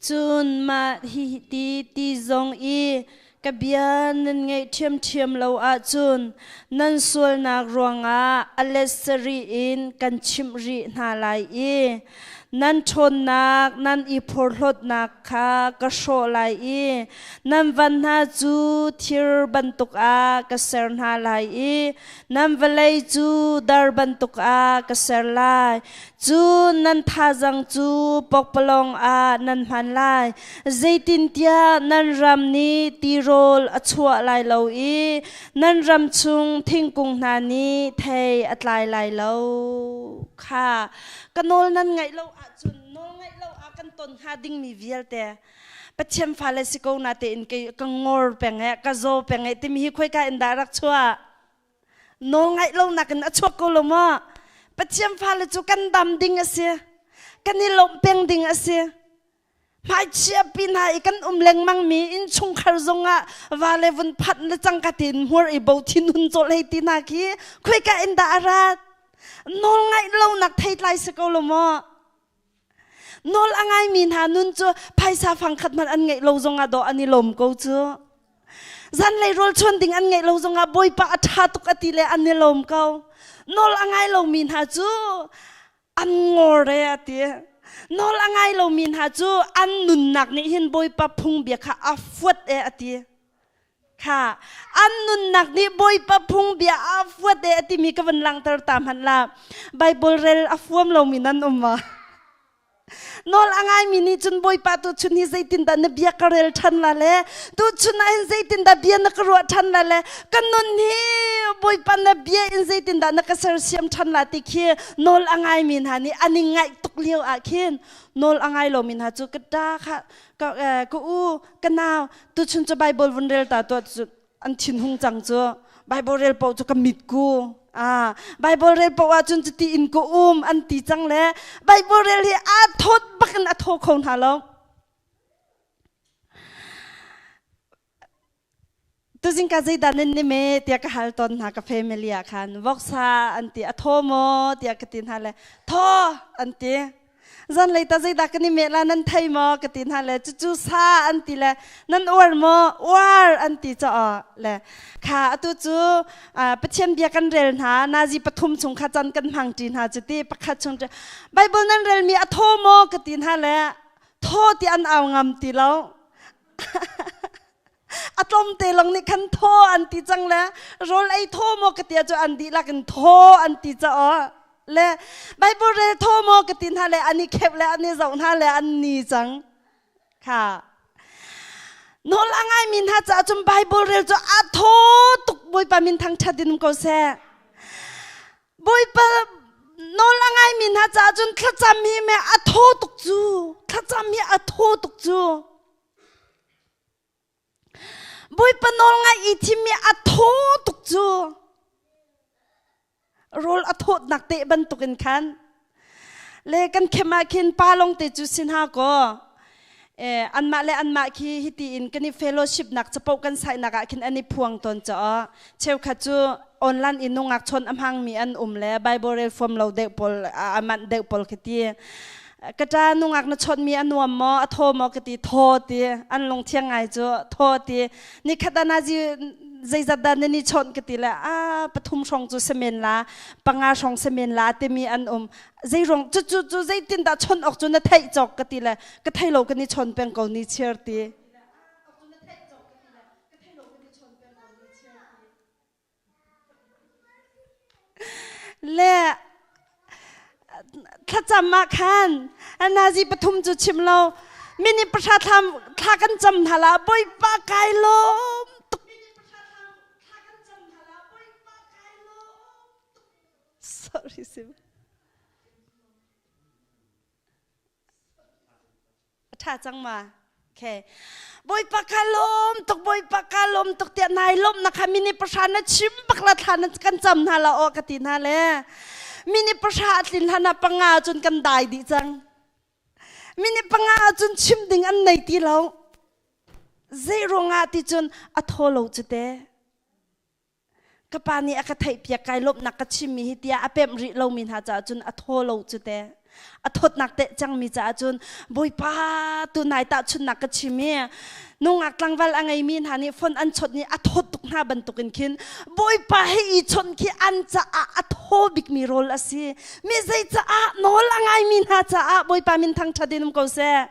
Cun mah hi ti ti zong i Ka bia nan ngaih ṭhiamṭhiam lo ahcun nan sualnak ruangah a let sarih in kan chimh rih hna lai i nan ṭhawnnak nan i phorhlawtnak kha ka hrawh lai i nan van hna cu thir bantuk ah ka ser hna lai i nan vawlei cu dar bantuk ah ka ser lai. Cun nan thazang cu pokpalawng ah nan hman lai. Zeitintiah nan ram nih tirawl a chuah lai lo i nan ram chung thingkung hna nih thei a tlai lai lo. Kha ka nawl nan ngaih lo ahcun nawl ngaih lo ah kan ton hnga dingmi vialte Pathian fale si ko na tein kei ka ngor peng e ka zaw peng e timi hi khoika in dah rak chuah? Nawl ngaih lo nakin a chuak ko lo maw? Pathian fale cu kan dam ding a si. Kan i lawmh peng ding a si. Hmaichia pi hna i kan um lengmang mi innchungkhar zongah va le vun phanh le cangka tein hmur i bo thin hun cawlh hei ti hna khi khoika in dah a rat? Nawl ngaih lo nak theitlai si ko lo maw? Nawl a ngaimi hna nun cu phaisa fangkhat hmanh an ngeih lo zongah dawh an i lawm ko cu. Zanlei rawl chuan ding an ngeih lo zongah Bawipa a ṭha tuk a ti le an i lawm ko. Nawl a ngai lomi hna cu an ngor e a ti. Nawl a ngai lomi hna cu an nunnak nih hin Bawipa phungbia kha a fuat e a ti. Kha an nunnak nih Bawipa phungbia a fuat e a timi ka van langhter ta hmanh la. Bible rel a fuam lomi nan um ma? Nawl a ngaimi nih cun Bawipa tuchun hi zeitindah na bia ka rel ṭhan la le tuchun ah hin zeitindah bia na ka ruah ṭhan la le ka nun hi Bawipa na bia in zeitindah na ka sersiam ṭhan la ti khi nawl a ngaimi hna nih an i ngaih tuk lio ah khin nawl a ngai lomi hna cu ka ṭa kha ka, ka u ka nau tuchun cu Bible vun rel ta tuah cu an thinhung cang cu Bible rel paoh cu ka mit ku ah Bible rel paoh ahcun cuti in ka um an ti cang le Bible rel hi aa thawt bak in a thaw kho hna lo. Tuzing ka zeidah nan ni me tiah ka hal tawn hna ka family ah khan voksa an ti a thaw maw tiah ka ti hna le thaw an ti. Zanlei ta zeidah kan i meh la nan thei maw ka ti hna le cucu sa an ti le nan uar maw uar an ti caah le kha atu cu Pathian bia kan rel hna nazi pathum chung kha can kan hmang ṭi hna cu ti pakhat chung Bible nan relmi a thaw maw ka ti hna le thaw ti an au ngam ti lo a tlawmte lawng nih khan thaw an ti cang le rawl ei thaw maw ka ti cu an dihlak in thaw an ti caah le Bible rel thaw maw ka ti hna le an i khep le an i zoh hna le an ni cang kha nawl a ngaimi hna caah cun Bible rel cu a thaw tuk Bawipa min thangṭhat in um ko seh Bawipa nawl a ngaimi hna caah cun thlacam hi me a thaw tuk cu thlacam hi a thaw tuk cu Bawipa nawl ngaih i thimmi a thaw tuk cu rawl a thawtnak teh bantukin khan le kan khem ah khin pa lawng te cu si hna kaw anmah le anmah khi hiti in kan i fellowship nak capo kan sainak ah khin an i phuang tawn caah cheukhat cu online in nungak chawn a hmangmi an um le Bible rel fuam lo deuh pawl a manh deuh pawl khi ti ka ṭa nungak na chawnhmi a nuam maw a thaw maw ka ti thaw ti an lung thiang ngai cu thaw ti nikhat ah nazi zeizat dah nan i chawnh ka ti le a pathum hrawng cu semen la panga hrawng semen la timi an um zei ruang cu cu cu zeitin dah chawnh awk cu na theih cawk ka ti le ka thei lo kan i chawn peng ko ni chiar ti Le thlacam ah khan nazi pathum cu chim lo minute pahra thlam thla kan cam hna la Bawipa kai lawm tuk. Sorry sim. A ṭha cang ma? Okay. Bawipa ka lawm tuk, Bawipa ka lawm tuk tiah nai lawmhnak kha minute pahra na chim bak la thla na kan cam hna la aw ka ti hna le minute pahra a tlin hlan ah panga cun kan dai dih cang. Minute panga cun chim ding an nei ti lo. Zei ruangah ti cun a thaw lo cu te. Ka pa nih a ka theihpiak kai lawmhnak ka chimmi hi tiah a pemh rih lomi hna caah cun a thaw lo cu te. A thawtnak teh cangmi caah cun Bawipa tu nai tahchunhnak ka chim i nungak tlangval a ngeimi hna nih phone an chawnh i a thawt tuk hna bantukin khin Bawipa he i chawnh khi an caah a thaw bikmi rawl a si. Mi zei caah nawl a ngaimi hna caah Bawipa min thangṭhat in um ko seh.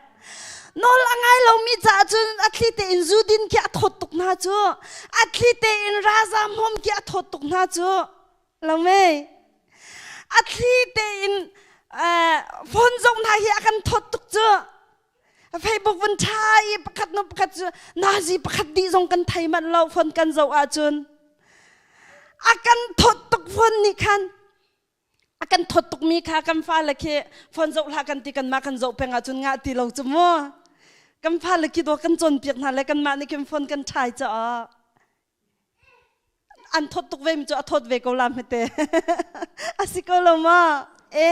Nawl a ngai lomi caah cun a thli tein zu din khi a thawt tuk hna cu. A thli tein raza hmawm khi a thawt tuk hna cu. Lo mei. A thli tein phone zong hna hi a kan thawt tuk cu. Facebook vun ṭha i pakhat nu pakhat cu nazi pakhat dih zong kan thei manh lo phone kan zoh ahcun. A kan thawt tuk phone nih khan a kan thawt tukmi kha kan fale khi phone zoh hlah kan ti kanmah kan zoh peng ahcun ngah ti lo cu mu. Kan fale khi dawh kan cawnpiak hna le kanmah nih khin phone kan ṭhai caah an thawt tuk ve mi cu a thawt ve ko la hmete a si ko lo ma e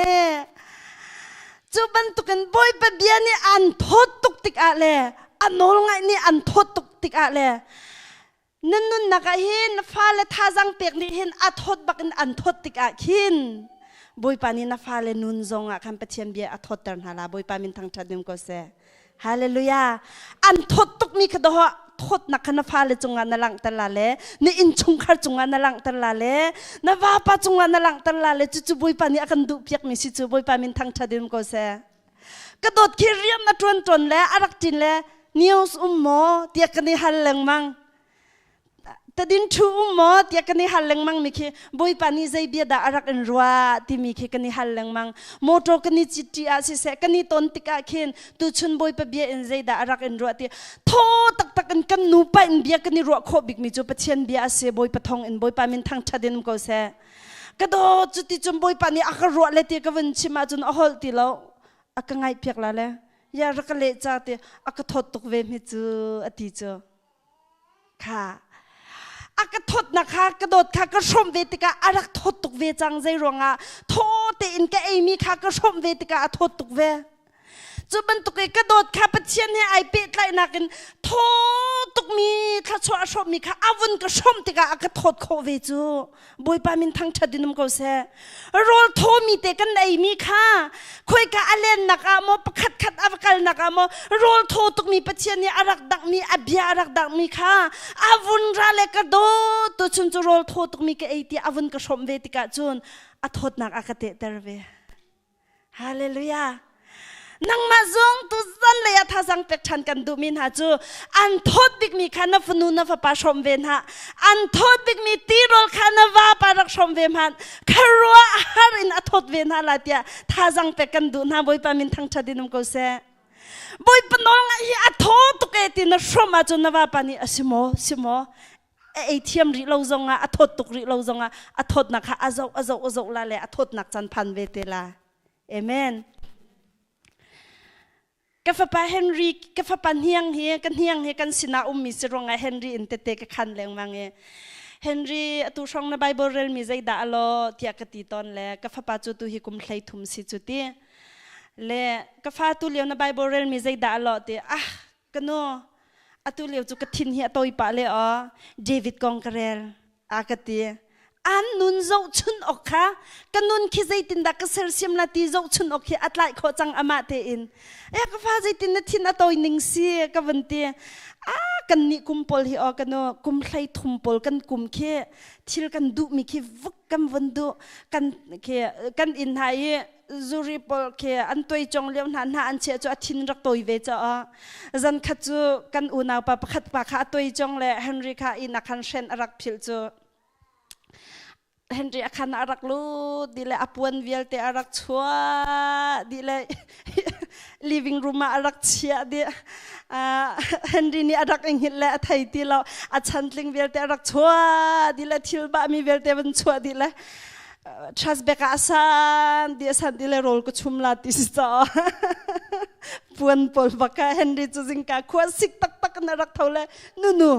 cu bantukin Bawipa bia nih an thawt tuk tikah le a nawl ngaih nih an thawt tuk tikah le na nunnak ah hin na fale thazang pek nih hin a thawt bak in an thawt tikah khin Bawipa nih na fale nun zong ah khan Pathian bia a thawtter hna la. Bawipa min thangṭhat nim ko seh. Hallelujah. An thawt tukmi kha doh thawtnak kha na fale cungah na langhter la le na innchungkhar cungah na langhter la le na vapa cungah na langhter la le cucu Bawipa nih a kan duh piakmi si cu. Bawipa min thangṭhat in ko seh. Ka dawt khi rian na ṭuan ṭuan le a rak ṭin le news um maw tiah kan i hal lengmang. Tadin thu um maw tiah kan i hal lengmang mi khi Bawipa nih zei bia dah a rak in ruah timi khi kan i hal lengmang. Motor kan i cit ah siseh kan i ton tikah khin tuchun Bawipa bia in zei dah a rak in ruah ti thaw taktak in kan nupa in bia kan i ruah khawh bikmi cu Pathian bia a si. Bawipa thawng in Bawipa min thangṭhat in um ko seh. Ka dawt cuti cun Bawipa nih a ka ruah le ti ka vun chim ahcun a holh ti lo a ka ngaihpiak la le ya rak ka leh ca ti a ka thawt tuk ve mi cu a ti cu. Kha a ka thawtnak kha ka dawt kha ka hrawmh ve tikah a rak thawt tuk ve cang. Zei ruangah thaw tein ka eimi kha ka hrawmh ve tikah a thawt tuk ve. Cu bantuk i ka dawt kha Pathian he ai pehtlaihnak in thaw tukmi thluachuah a hrawmmi kha a vun ka hrawmh tikah a ka thawt khawh ve cu. Bawipa min thangṭhat in um ko seh. Rawl thawmi te kan eimi kha khoika a lennak ah maw pakhat khat a va kalnak ah maw rawl thaw tukmi Pathian nih a rak danghmi a bia a rak danghmi kha a vun ra le ka dawt tu chun cu rawl thaw tukmi ka ei tiah a vun ka hrawmh ve tikah cun a thawtnak a ka tehter ve. Hallelujah. Nangmah zong tu zan lei ah thazang pek ṭhan kan duhmi hna cu an thawt bikmi kha na fanu na fapa hrawm ve hna. An thawt bikmi tirawl kha na vapa rak hrawm ve hmanh. Kharuah har in a thawt ve hna la tiah thazang pek kan duh hna. Bawipa min thangṭhat in um ko seh. Bawipa nawl ngaih hi a thaw tuk e ti na hrawm ahcun na vapa nih a si maw si maw a ei thiam rih lo zongah a thawt tuk rih lo zongah a thawtnak kha a zoh a zoh a zoh la le a thawtnak caan phan ve te la. Amen. Ka fapa Henry, ka fapa hniang hi, ka hniang hi kan sinah ummi si ruangah Henry in tete ka khan lengmang i Henry atu hrawng na Bible relmi zeidah alo tiah ka ti tawn le ka fapa cu tu hi kum 13 si cu ti le ka fa tu lio na Bible relmi zeidah alo ti ah ka nu atu lio cu ka thin hi a tawi pah le aw David kong ka rel a ka ti. An nun zohchun awk kha ka nun khi zeitindah ka sersiam la ti zohchun awk khi a tlaih khawh cang amah tein. E ka fa zeitin na thin a tawi ning si ka vun ti. A kan nih kum pawl hi aw ka nu kum 13 pawl kan kum khi thil kan duhmi khi vuk kan vun duh kan khi kan inn hna i zuri pawl khi an tuai cong lio hna hna an chiah cu a thin rak tawi ve caah zan khat cu kan unau pa pakhat pa kha a tuai cong le Henry kha inn a khan hren a rak philh cu Henry a khan a rak lut di le a puan vialte a rak chuah di le living room ah a rak chiah di. Henry nih a rak i hngilh le a thei ti lo a chantling vialte a rak chuah di le thil bah mi vialte van chuah di le trust bek ah san di san di le roll ko chum la ti si cho puan pol baka Henry chu zingka khua sik tak tak na rak tho le nu nu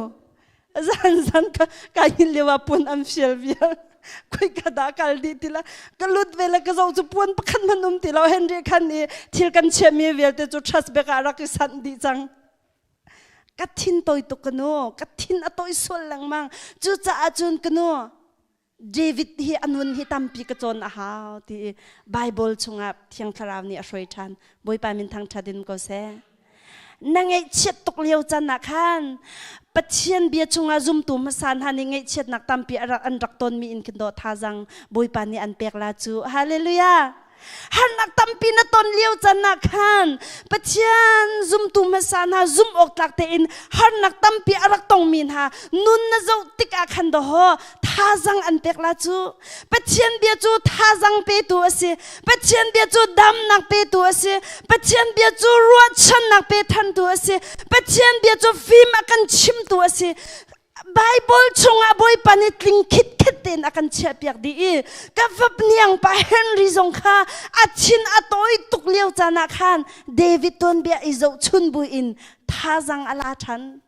zan zan ka ka hin lewa puan am fial vial khoi ka da kal di ti la ka lut ve le ka zo chu puan pakhat man um ti lo Henry khan i thil kan chia mi vialte chu trust bek ah rak i san di chang ka thin toi tuk ka nu ka thin a toi sual lengmang cu caah cun ka nu. David hi a nun hi tampi ka cawn a hau ti i Bible chungah Thiang Thlarau nih a hruai ṭhan. Bawipa min thangṭhat in ko seh. Na ngaihchiat tuk lio can ah khan Pathian bia chungah zumtu hmasa hna nih ngaihchiatnak tampi an rak tonmi in khin dawh thazang Bawipa nih an pek la cu. Hallelujah! Harnak tampi na ton lio can ah khan Pathian zumtu hmasa hna zum awk tlak tein harnak tampi a rak tongmi hna nun na zoh tikah khan dawhaw thazang an pek la cu. Pathian bia cu thazang petu a si. Pathian bia cu damnak petu a si. Pathian bia cu ruahchannak pe thantu a si. Pathian bia cu fim a kan chimtu a si. Bible chungah Bawipa nih tling khitkhet tein a kan chiahpiak dih i ka vapniang pa Henry zong kha a thin a tawi tuk lio caan ah khan David tuanbia i zohchun buin thazang a la ṭhan.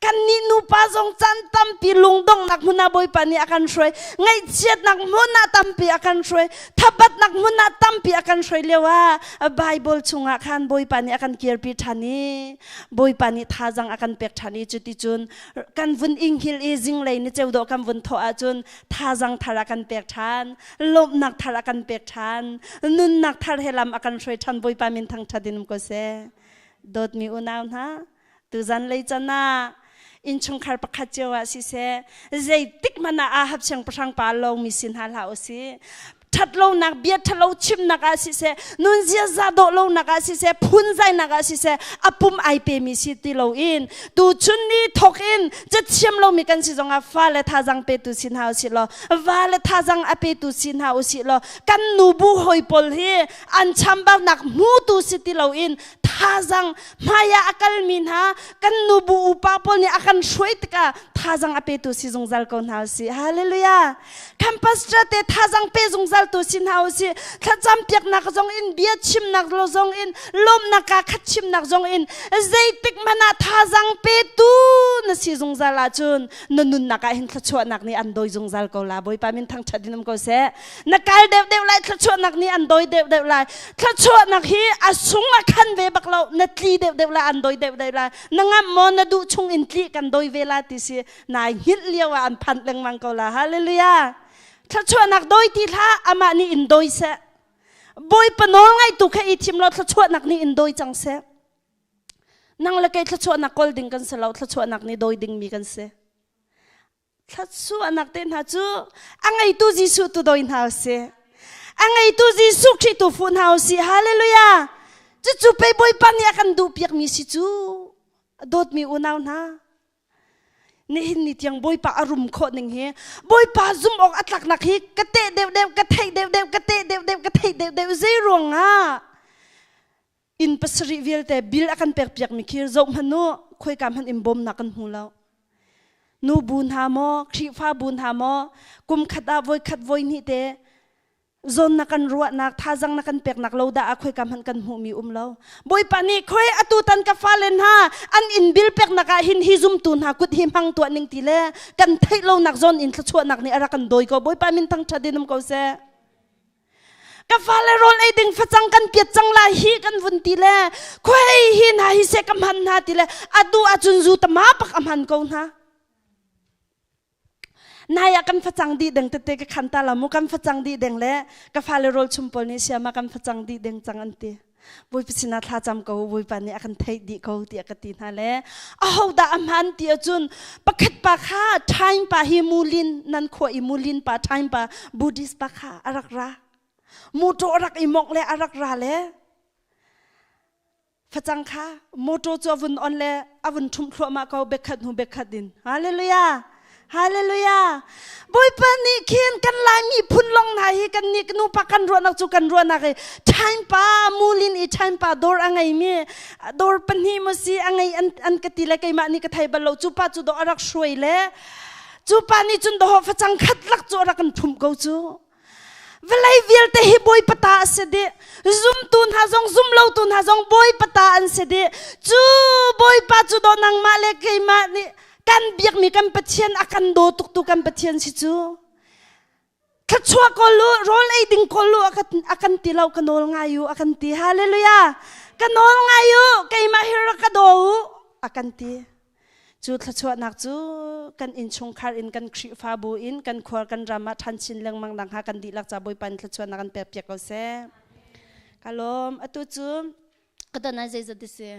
Kannih nupa zong caan tampi lungdonghnak hmun ah Bawipa nih a kan hruai, ngaihchiatnak hmun ah tampi a kan hruai, thabatnak hmun ah tampi a kan hruai lio ah Bible chungah khan Bawipa nih a kan kirpi ṭhan i Bawipa nih thazang a kan pek ṭhan i cuticun kan vun inghil i zinglei ni ceu dawh kan vun thawh ahcun thazang thar a kan pek ṭhan, lawmhnak thar a kan pek ṭhan, nunnak thar he lam a kan hruai ṭhan. Bawipa min thangṭhat in um ko seh. Dawtmi unau hna, tuzan lei can ah innchungkhar pakhat cio ah siseh zeitik hmanh ah Ahab siangpahrang pa lawngmi si hna hlah usih. Ṭhatlonak bia ṭhalo chimnak ah siseh, nun ziaza dawh lonak ah siseh, phunzainak ah siseh, a pum ai pemi si ti loin tuchun ni thawk in cathiam lomi kan si zongah fale thazang petu si hna usih law, vale thazang a petu si hna usih law, kan nubu hawi pawl hi an chambaunak hmutu si ti loin thazang hmaiah a kalmi hna kan nubu upa pawl nih a kan hruai tikah thazang a petu si zungzal ko hna usih. Hallelujah! Kan pastor te thazang pe zungzal tu si hna usih. Thlacam piaknak zong in bia chimnak lo zong in lawmnak ka khat chimnak zong in zeitik hmanh ah thazang petu na si zungzal ahcun na nunnak ah hin thluachuahnak nih an dawi zungzal ko la. Bawipa min thangṭhat in um ko seh. Na kal deuhdeuh lai thluachuahnak nih an dawi deuhdeuh lai. Thluachuahnak hi a sung a khan ve bak lo. Na tli deuhdeuh lai an dawi deuhdeuh lai. Na ngamh maw na duh chung in tli kan dawi ve la ti si. Nai hngilh lio ah an phanh lengmang ko la. Hallelujah. Thluachuahnak dawi ti hlah amah nih in dawi seh. Bawipa nawl ngaitu kha i thim law thluachuahnak nih in dawi cang seh. Nang le kei thluachuahnak kawl ding kan si lo, thluachuahnak nih dawi dingmi kan si. Thluachuahnak te hna cu a ngeitu Jesuh tu dawi hna usih. A ngeitu Jesuh Khrih tu fuh hna usih. Hallelujah. Cucu pei Bawipa nih a kan duh piakmi si cu. Dawtmi unau hna, nihin ni tiang Bawipa a rum khawh ning hi Bawipa zum awk a tlaknak hi ka teh deuhdeuh ka theih deuhdeuh ka teh deuhdeuh ka theih deuhdeuh zei ruangah inn pasarih vialte bil a kan pek piakmi khi zoh hmanh u khoika hmanh in bawmnak kan hmu lo nu bu hna maw Khrihfa bu hna maw kum khat ah voi khat voi hnih te zawn na kan ruahnak thazang na kan peknak lo dah ah khoika hmanh kan hmuhmi um lo Bawipa nih khoi atu tan ka fale hna an inn bil peknak ah hin hi zumtu hna kut hi hmang tuah ning ti le kan theih lonak zawn in thluachuahnak nih a rak kan dawi ko Bawipa min thangṭhat in um ko seh ka fale rawl ei ding facang kan piat cang lai hi kan vun ti le khoi hi hna hi se ka hman hna ti le atu ahcun zu tama pak a hman ko hna Nai ah kan facang dih deng tete ka khan ta la mu kan facang dih deng le ka fale rawl chum pawl nih siama kan facang dih deng cang an ti. Bawipa sinah thla cam ko Bawipa nih a kan theih dih ko tiah ka ti hna le aho dah a hman ti ahcun pakhat pa kha time pa hi mulin nan khua i mulin pa time pa Buddhist pa kha a rak ra motor a rak i mongh le a rak ra le Facang kha motor cu a vun on le a vun ṭhumh thluahmah ko bekkhat hnu bekkhat in. Hallelujah! Hallelujah! Bawipa nih khin kan Laimi phun long hna hi kan nih nupa kan ruahnak cu kan ruahnak i time pa mulin i time pa dawr a ngeimi dawr pahnih maw si a ngei an, an ka ti le keimah nih ka thei bal lo cu pa cu dawh a rak hruai le cu pa nih cun dawh facang khat lak cu a rak kan ṭhumh ko cu. Vawlei vialte hi Bawipa ta a si dih. Zumtu hna zong zumlotu hna zong Bawipa ta an si dih. Cu Bawipa cu daw nangmah le keimah nih kan biakmi kan Pathian a kan daw tuktu kan Pathian si cu. Thluachuah kawl u, rawl ei ding kawl u a kan ti lo, ka nawl ngai u a kan ti. Hallelujah. Ka nawl ngai u, keimah hi rak ka daw u a kan ti. Cu thluachuahnak cu kan innchungkhar in kan Khrihfabu in kan khua kan ram ah ṭhan chin lengmang nakhnga kan dihlak ca Bawipa in thluachuahnak kan pek piak ko seh. Ka lawm. Atu cu ka don ah zeizat a si?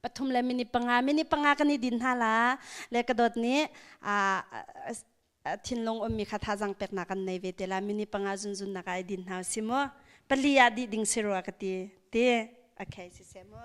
3 le minute 5 minute 5 kan i din hna la le ka dawt nih thinlung ummi kha thazang peknak kan nei ve te la minute 5 zunzun nak ah i din hna si mu pali ah dih ding si rua ka ti ti okay si se mu.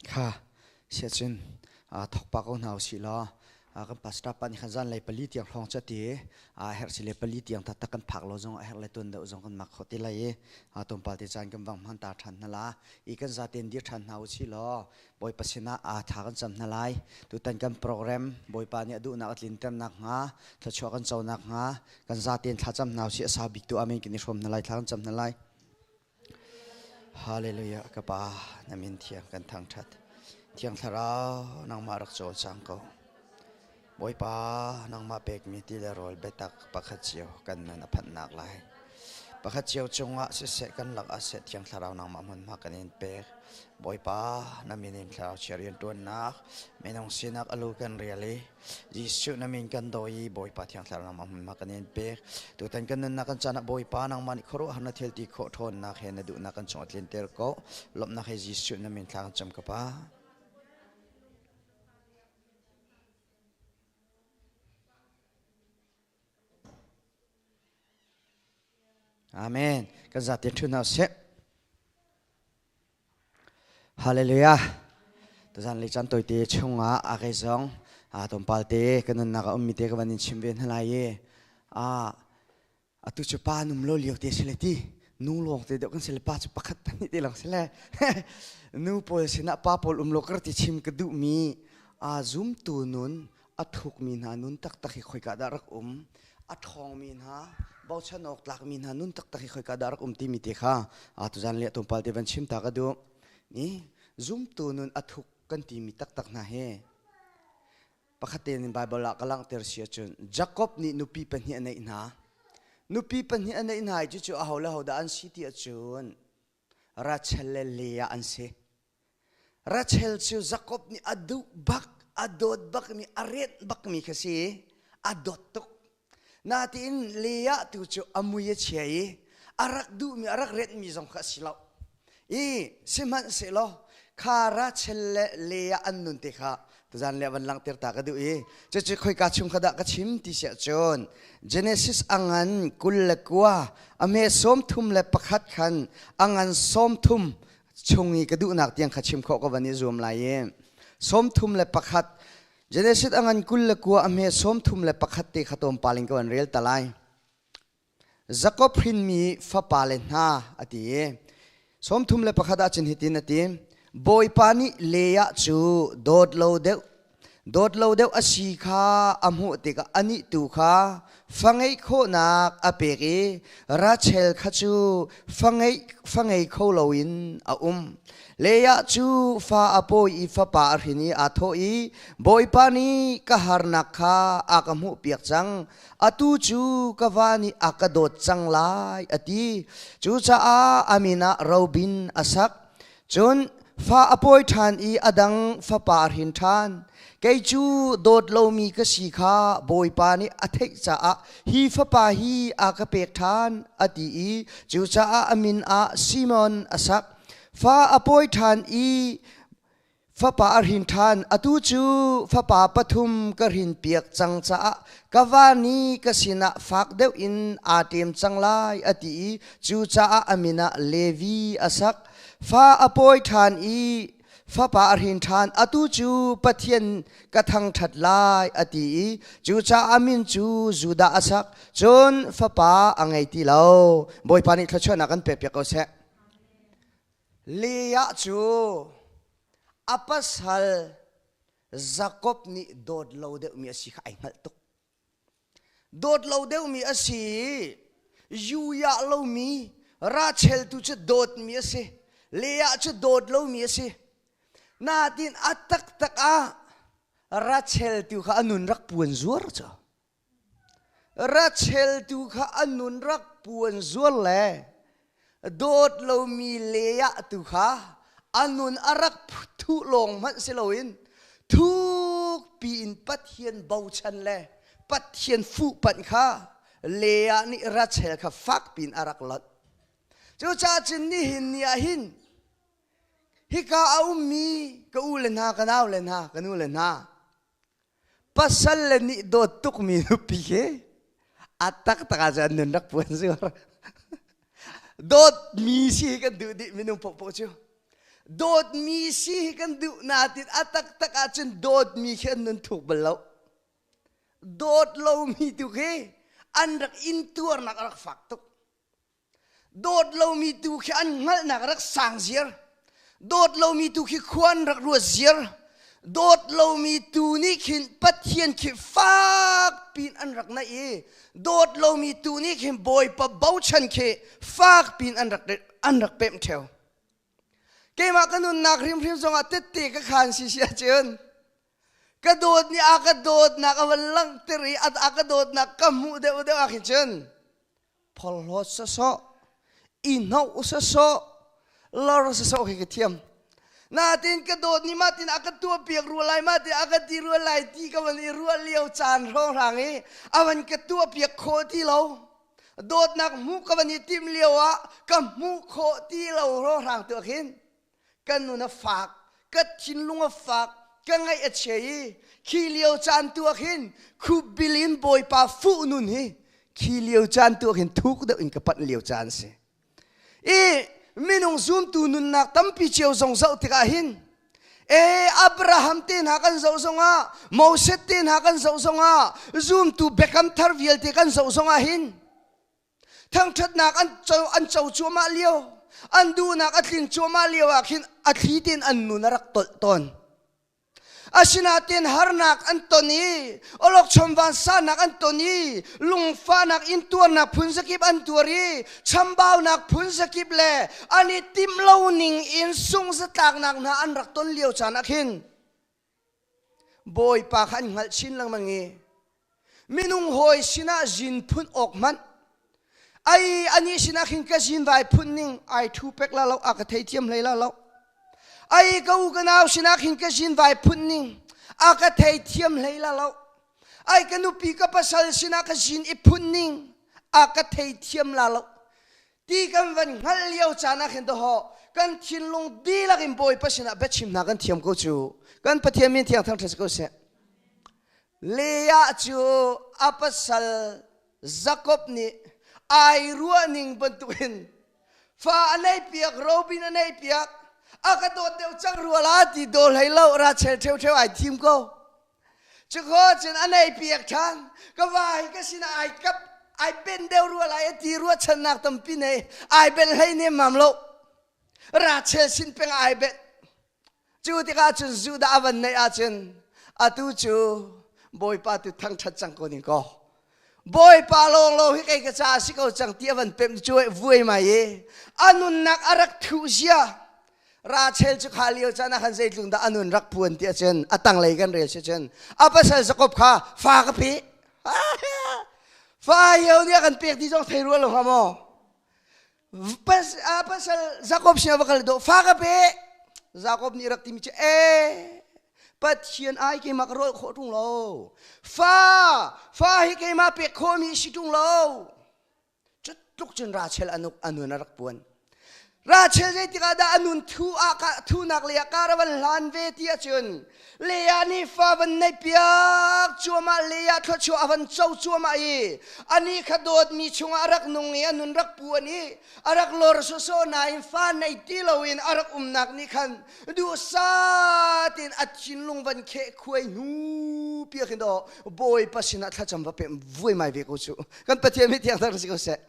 Kha. Siacun thok pa ko hna usih law kan pastor pa nih khan zanlei pali tiang hrawng cu a ti i herh si le pali tiang taktak kan phak lo zong a herh le tuan deuh zong kan mak khawh ti lai i tlawmpal te caan kan vang hman ta ṭhan hna la i kan zaten dir ṭhan hna usih law Bawipa sinah aa tha kan cam hna lai. Tutan kan program Bawipa nih a duhnak a tlinter nakhnga, thluachuah kan co nakhnga, kan zaten thlacam hna usih a sau bik tu amen kan i hrawm hna lai, thla kan cam hna lai. Hallelujah ka pa na min thiang kan thangṭhat. Thiang Thlarau nangmah rak cawlcang ko. Bawipa nangmah pekmi ti le rawl biatak pakhat cio kan nun a phanhnak lai. Pakhat cio cungah siseh kan lakah seh Thiang Thlarau nangmah hmunhma kan in pek. Bawipa na min in Thlarau chia rianṭuannak minung sinak a lu kan rial i Jesuh na min kan dawi i Bawipa Thiang Thlarau nangmah hmunhma kan in pek. Tutan kan nunnak kan caan ah Bawipa nangmah nih khuaruahhar na thil ti khawh ṭhawnnak he na duhnak kan chung a tlinter ko. Lawmhnak he Jesuh na min thla kan cam ka Pa. Amen. Kan zaten ṭhu hna usih. Hallelujah. Tuzan lei caan tawite chungah a kei zong a tlawmpal te ka nunnak a ummi te ka van in chim ve hna lai i a atu cu pa num lo lio te si le ti nu lawng te deuh kan si le pa cu pakhat pahnih te lawng si le nu pawl sinah pa pawl um lo kar ti chim ka duhmi a zumtu nun a thukmi hna nun taktak hi khoika dah rak um a ṭhawngmi hna bochan awk tlakmi hna nun taktak hi khoika dah rak um timi te kha tuzan le tlawmpal te van chim ta ka duh ni zumtu nun a thuk kan timi taktak hna hi pakhat tein Bible ah ka langhter si ahcun Jacob nih nupi pahnih a neih hna nupi pahnih a neih hna i cucu aho le ho dah an si ti ahcun Rachel le Leah an si Rachel cu Jakob nih a duh bak, a dawt bakmi, a rianh bakmi kha si. A dawt tuk. Natiin Leah tu cu a mui a chia i a rak duhmi, a rak rianhmi zong kha a si lo. I sihmanhsehlaw kha Rachel le Leah an nun te kha tuzan le van langhter ta ka duh i cucu khoika chung kha dah ka chim ti siah cun Genesis a ngan 29 a hme 31 khan a ngan 30 chung i ka duhnak tiang kha chim khawh ka van i zuam lai i 31 Genesis a ngan 29 a hme 31 te kha tlawmpal in ka van rel ta lai. Jakob hrinmi fapale hna a ti i 31 ah cun hitin a ti Bawipa nih Leah cu dawt lo deuh dawt lo deuh a si kha a hmuh tikah anih tu kha fa ngeih khawhnak a pek i Rachel kha cu fa ngeih fa ngei kho loin a um. Leah cu fa a pawi i fapa a hrin i aa thawh i Bawipa nih ka harnak kha a ka hmuhpiak cang. Atu cu ka va nih a ka dawt cang lai a ti. Cucaah a min ah Robin a sak. Cun fa a pawi ṭhan i a dang fapa a hrin ṭhan. Kei cu dawt lomi ka si kha Bawipa nih a theih caah hi fapa hi a ka pek ṭhan, a ti i cucaah a min ah Simon a sak. Fa a pawi ṭhan i fapa a hrin ṭhan. Atu cu fapa pathum ka hrinpiak cang caah ka va nih ka sinah fak deuh in aa ṭem cang lai, a ti i cucaah a min ah Levi a sak. Fa a pawi ṭhan i fapa a hrin ṭhan. Atu cu Pathian ka thangṭhat lai, a ti i cucaah a min cu Judah a sak. Cun fapa a ngei ti lo. Bawipa nih thluachuahnak kan pekpiak ko seh. Leah cu a pasal Jakob nih dawt lo deuhmi a si kha ai hngalh tuk. Dawt lo deuhmi a si i yuya lomi Rachel tu cu dawtmi a si. Leah cu dawt lomi a si. Natin a taktak ah Rachel tu kha a nun rak puan zuar cu. Rachel tu kha a nun rak puan zuar le dawt lomi Leah tu kha a nun a rak thuh lawng hmanh si loin thukpi in Pathian bochan le Pathian fuhpanh kha Leah nih Rachel kha fakpi in a rak lonh. Cucaah cun nihin ni ah hin hika a ummi ka u le hna ka nau le hna ka nu le hna pasal le nih dawt tukmi nupi khi a taktak ah cun an nun rak puan zuar dawtmi si kan duh dih minung pohpoh cu. Dawtmi si hi kan duh natin a taktak ahcun dawtmi khi an nun thuk bal lo. Dawt lomi tu khi an rak intuarnak a rak fak tuk. Dawt lomi tu khi an hngalhnak a rak sang ziar. Dawt lomi tu khi khua an rak ruat ziar. Dawt lomi tu nih khin Pathian khi fak pin an rak naih i dawt lomi tu nih khin Bawipa bochan khi fak pin an rak pemh ṭheo. Keimah ka nunnak hrimhrim zongah tette ka khan si si ahcun ka dawt nih a ka dawtnak a van langhter i a ka dawtnak ka hmuh deuh deuh ah khin cun phorhlawt sawsawh i hnoh sawsawh lor sawsawh khi ka thiam. Natin ka dawt nih mah tin a ka tuah piak rua lai mah tin a ka ti rua lai ti ka van i ruah lio caan hrawnghrang i a van ka tuah piak khawh ti lo. Dawtnak hmuh ka van i timh lio ah ka hmuh khawh ti lo hrawnghrang tu ah khin ka nun a fak, ka thinlung a fak, ka ngaih a chia i khi lio caan tu ah khin khup bil in Bawipa fuh nun hi khi lio caan tu ah khin thuk deuh in ka panh lio caan si. I minung zumtu nunnak tampi cio zong zoh tikah hin E Abraham te hna kan zoh zongah Moses te hna kan zoh zongah zumtu biakam thar vialte kan zoh zongah hin thangṭhatnak an co an co cuahmah lio an duhnak a tlin cuahmah lio ah khin a thli tein an nun a rak tolh tawn. Asinain harnak an ton i awlokchon vansannak an ton i lungfahnak intuarnak phunzakip an tuar i chambaunak phunzakip le an i timh lo ning in sungzatlaknak hna an rak ton lio caan ah khin Bawipa kha an hngalh chin lengmang i minung hawi sinah zin phun awk hmanh ai ani sinah khin ka zin vai phun ning ai thu pek la lo a ka thei thiam hlei la lo ai ka u ka nau sinah khin ka zin vai phun ning a ka thei thiam hlei la lo ai ka nupi ka pasal sinah ka zin i phun ning a ka thei thiam la lo ti kan van hngalh lio caan ah khin doho kan thinlung dihlak in Bawipa sinah biachim hna kan thiam ko cu kan Pathian min thiang thangṭhat si ko seh. Leah cu a pasal Jakob nih ai ruahning bantukin fa a nei piak robin a nei piak a ka dawt deuh cang rua la ti daw hlei lo Rachel ṭheuṭheu ai thim ko. Cukho cun a nei piak ṭhan. Ka va hi ka sinah ai kap ai ben deuh rua lai a ti ruahchannak tampi nei ai bel hlei nemmam lo. Rachel sin peng ai bet. Cu tikah cun Judah a van neih ahcun atu cu Bawipa tu thangṭhat cang ko ning kaw. Bawipa lawng lo hi kei ka ca si ko cang ti a van pemh cu vuai mai i a nunnak a rak thuh zia Rachel cu kha lio caan ah khan zeitluk dah a nun rak puan ti ahcun a tanglei kan rel si cun a pasal Jakob kha fa ka pe fa hiau nih a kan pek ti zong thei rua lo hnga maw a pasal Jakob sin a va kal do fa ka pe Jakob nih rak timi cu e Pathian ai keimah ka rawl khawh ṭung lo fa fa hi keimah pek khawhmi si ṭung lo Cutluk cun Rachel anuk a nun a rak puan. Rachel zeitik ah dah a nun thu ah ka thunak lei ah kar a van hlan ve ti ahcun Leah nih fa van nei piak cuahmah Leah thluachuah a van co cuahmah i anih kha dawtmi chungah a rak nung i a nun rak puan i a rak lor sawsawh nain fa nei ti loin a rak umnak nih khan duhsah tein a thinlung van kheh khuai hnu piak hin daw Bawipa sinah thlacam va pem vuaimai ve ko cu kan Pathian mi thiang thar si ko seh.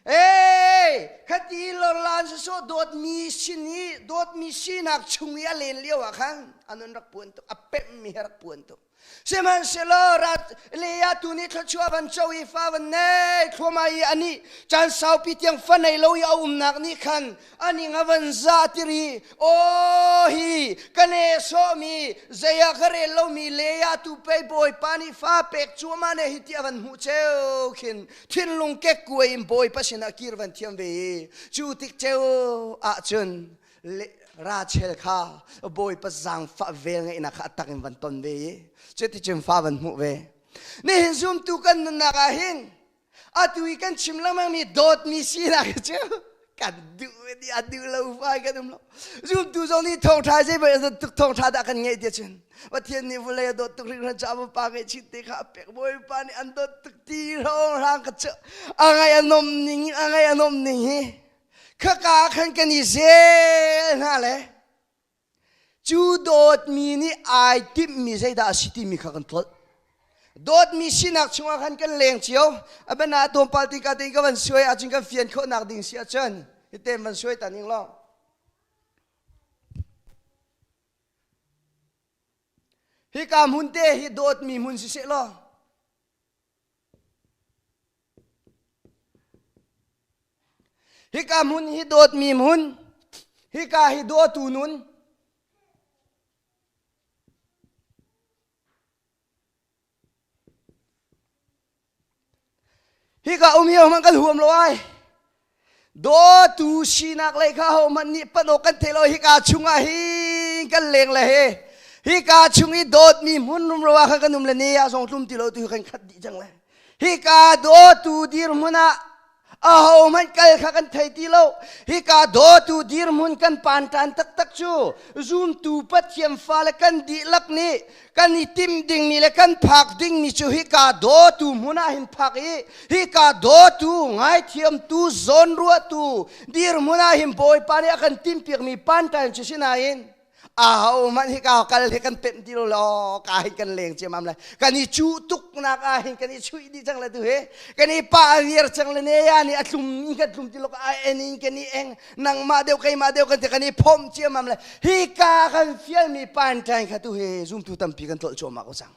Ei, khati lorlan so dawtmi sin i dawtmi sinak chung i a len lio ah khan anun rak puan tuk a pemh mi he rak puan tuk sihmanhsehlaw rat Leah tu nih thluachuah van co i fa van nei thluahmah i ani caan saupi tiang fa nei lo i a umnak nih khan aning a van za tiri aw hi ka ne sawhmi zei ah ka rel lomi Leah tu pei Bawipa nih fa pek cuahmah ne hi ti a van hmuh ceu khin thinlung kekkuai in Bawipa sinah kir van thiam ve i cu tik ceu ahcun Rachel kha Bawipa zaangfah vel ngeihnak kha a tak in van ton ve i cuticun fa van hmuh ve nihin zumtu kan nunnak ah hin atu i kan chim lengmangmi dawtmi sinak hi cu kan duh di a duh lo fai kan um lo zumtu zong nih thawngṭha zei bantuk thawngṭha dah kan ngeih ti cun Pathian nih vawlei a dawt tuk hringhran cu a pa ngeih chin te kha a pek Bawipa nih an dawt tuk ti hrawnghrang ka cu a ngai a nom ning a ngai a nom ning hi khaka khan kan i zel hna le. Cu dawtmi nih ai timhmi zeidah a si timi kha kan tlolh. Dawtmi sinak chungah khan kan leng cio. A bana tlawmpal ti ka te ka van suai ahcun kan fian khawhnak ding si ahcun hitem van suai ta ning law. Hika hmun te hi dawtmi hmun si seh law Hika hmun hi dawtmi hmun, hika hi dawtu nun. Hika um hi hohmanh kan huam lo ai. Dawtu sinak lei kha hohmanh nih pan awk kan thei lo hika chungah hi kan leng le he. Hika chung i dawtmi hmun rumro ah khan kan um le ne ah zong tlum ti lo tu kan khat dih cang le. Hika dawtu dirhmun ah ahohmanh kal kha kan thei ti lo. Hika dawtu dirhmun kan pan ṭan taktak cu zumtu Pathian fale kan dihlak nih kan i tim dingmi le kan phak dingmi cu hika dawtu hmun ah hin phak i hika dawtu ngaithiamtu zawnruahtu dirhmun ah hin Bawipa nih a kan timhpiakmi panṭan cu si nain ahohmanh hika kal hi kan pemh ti lo law ka hin kan leng ciammam lai kan i cuh tuknak ah hin kan i chuih dih cang le tu he kan i pa viar cang le ne ya nih a tlum in kan tlum ti lo a en in kan i eng nangmah deuh keimah deuh kan ti kan i phomh ciammam le hika kan fialmi panṭain kha tu he zumtu tampi kan tlolh cuahmah ko cang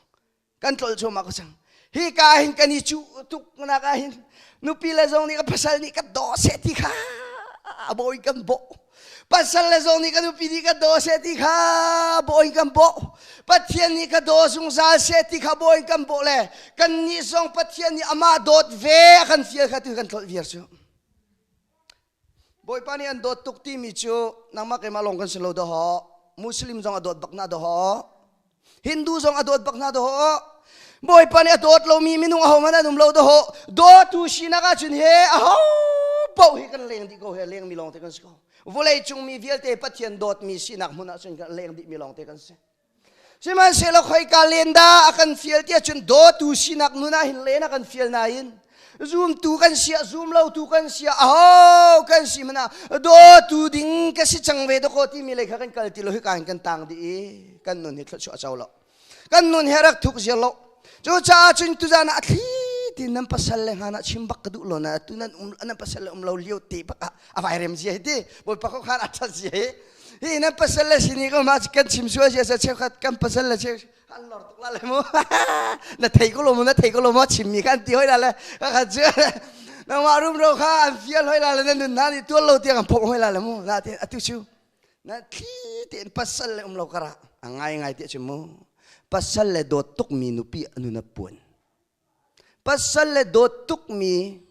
kan tlolh cuahmah ko cang hika hin kan i cuh tuk nak ah hin nupi le zong nih ka pasal nih ka daw seh ti kha a bawi kan bawh pasal le zong nih ka nupi nih ka daw seh ti kha bawi kan bawh Pathian nih ka daw zungzal seh ti kha bawi kan bawh le kan nih zong Pathian nih amah dawt ve a kan fial kha tu kan tlolh viar cu Bawipa nih an dawt tuk timi cu nangmah keimah lawng kan si lo dawh. Muslim zong a dawt bak hna dawh. Hindu zong a dawt bak hna dawh. Bawipa nih a dawt lomi minung ahohmanh an um lo dawh. Dawtu sinak ahcun he aho paoh hi kan leng dih ko he lengmi lawng te kan si ko. Vawlei cung mi vialte Pathian dawtmi sinak hmun ahcun kan leng dihmi lawng te kan si. Sihmanhsehlaw khoika len dah a kan fial tiah cun dawtu sinak nun ah hin len a kan fial nain zumtu kan sia zum lotu kan sia aho kan si mana dawtu ding ka si cang ve dakaw timi lei kha kan kal ti lo hika hin kan tang dih i kan nun hi thluachuah a co lo kan nun hi rak thuk ziar lo cucaah cun tuzan ah a thli tin nan pasal le hna chim bak ka duh lo na tu nan um nan pasal le um lo lio te bak ah a vai rem zia hi ti bawipa ko khan a that zia hi hi nan pasal le sini ko ma kan chim sual sia sa cheukhat kan pasal le cheu an lor tuk la le mu na thei ko lo mu na thei ko lo mu chim mi kan ti hoi la le ka chu na ma rum ro kha an fial hoi la le na nun na ni tual lo tiang an phok hoi la le mu na te atu chu na thli tein pasal le um lo kara a ngai ngai te chu mu pasal le dawt tuk mi nupi anu na puan pasal le dawt tuk mi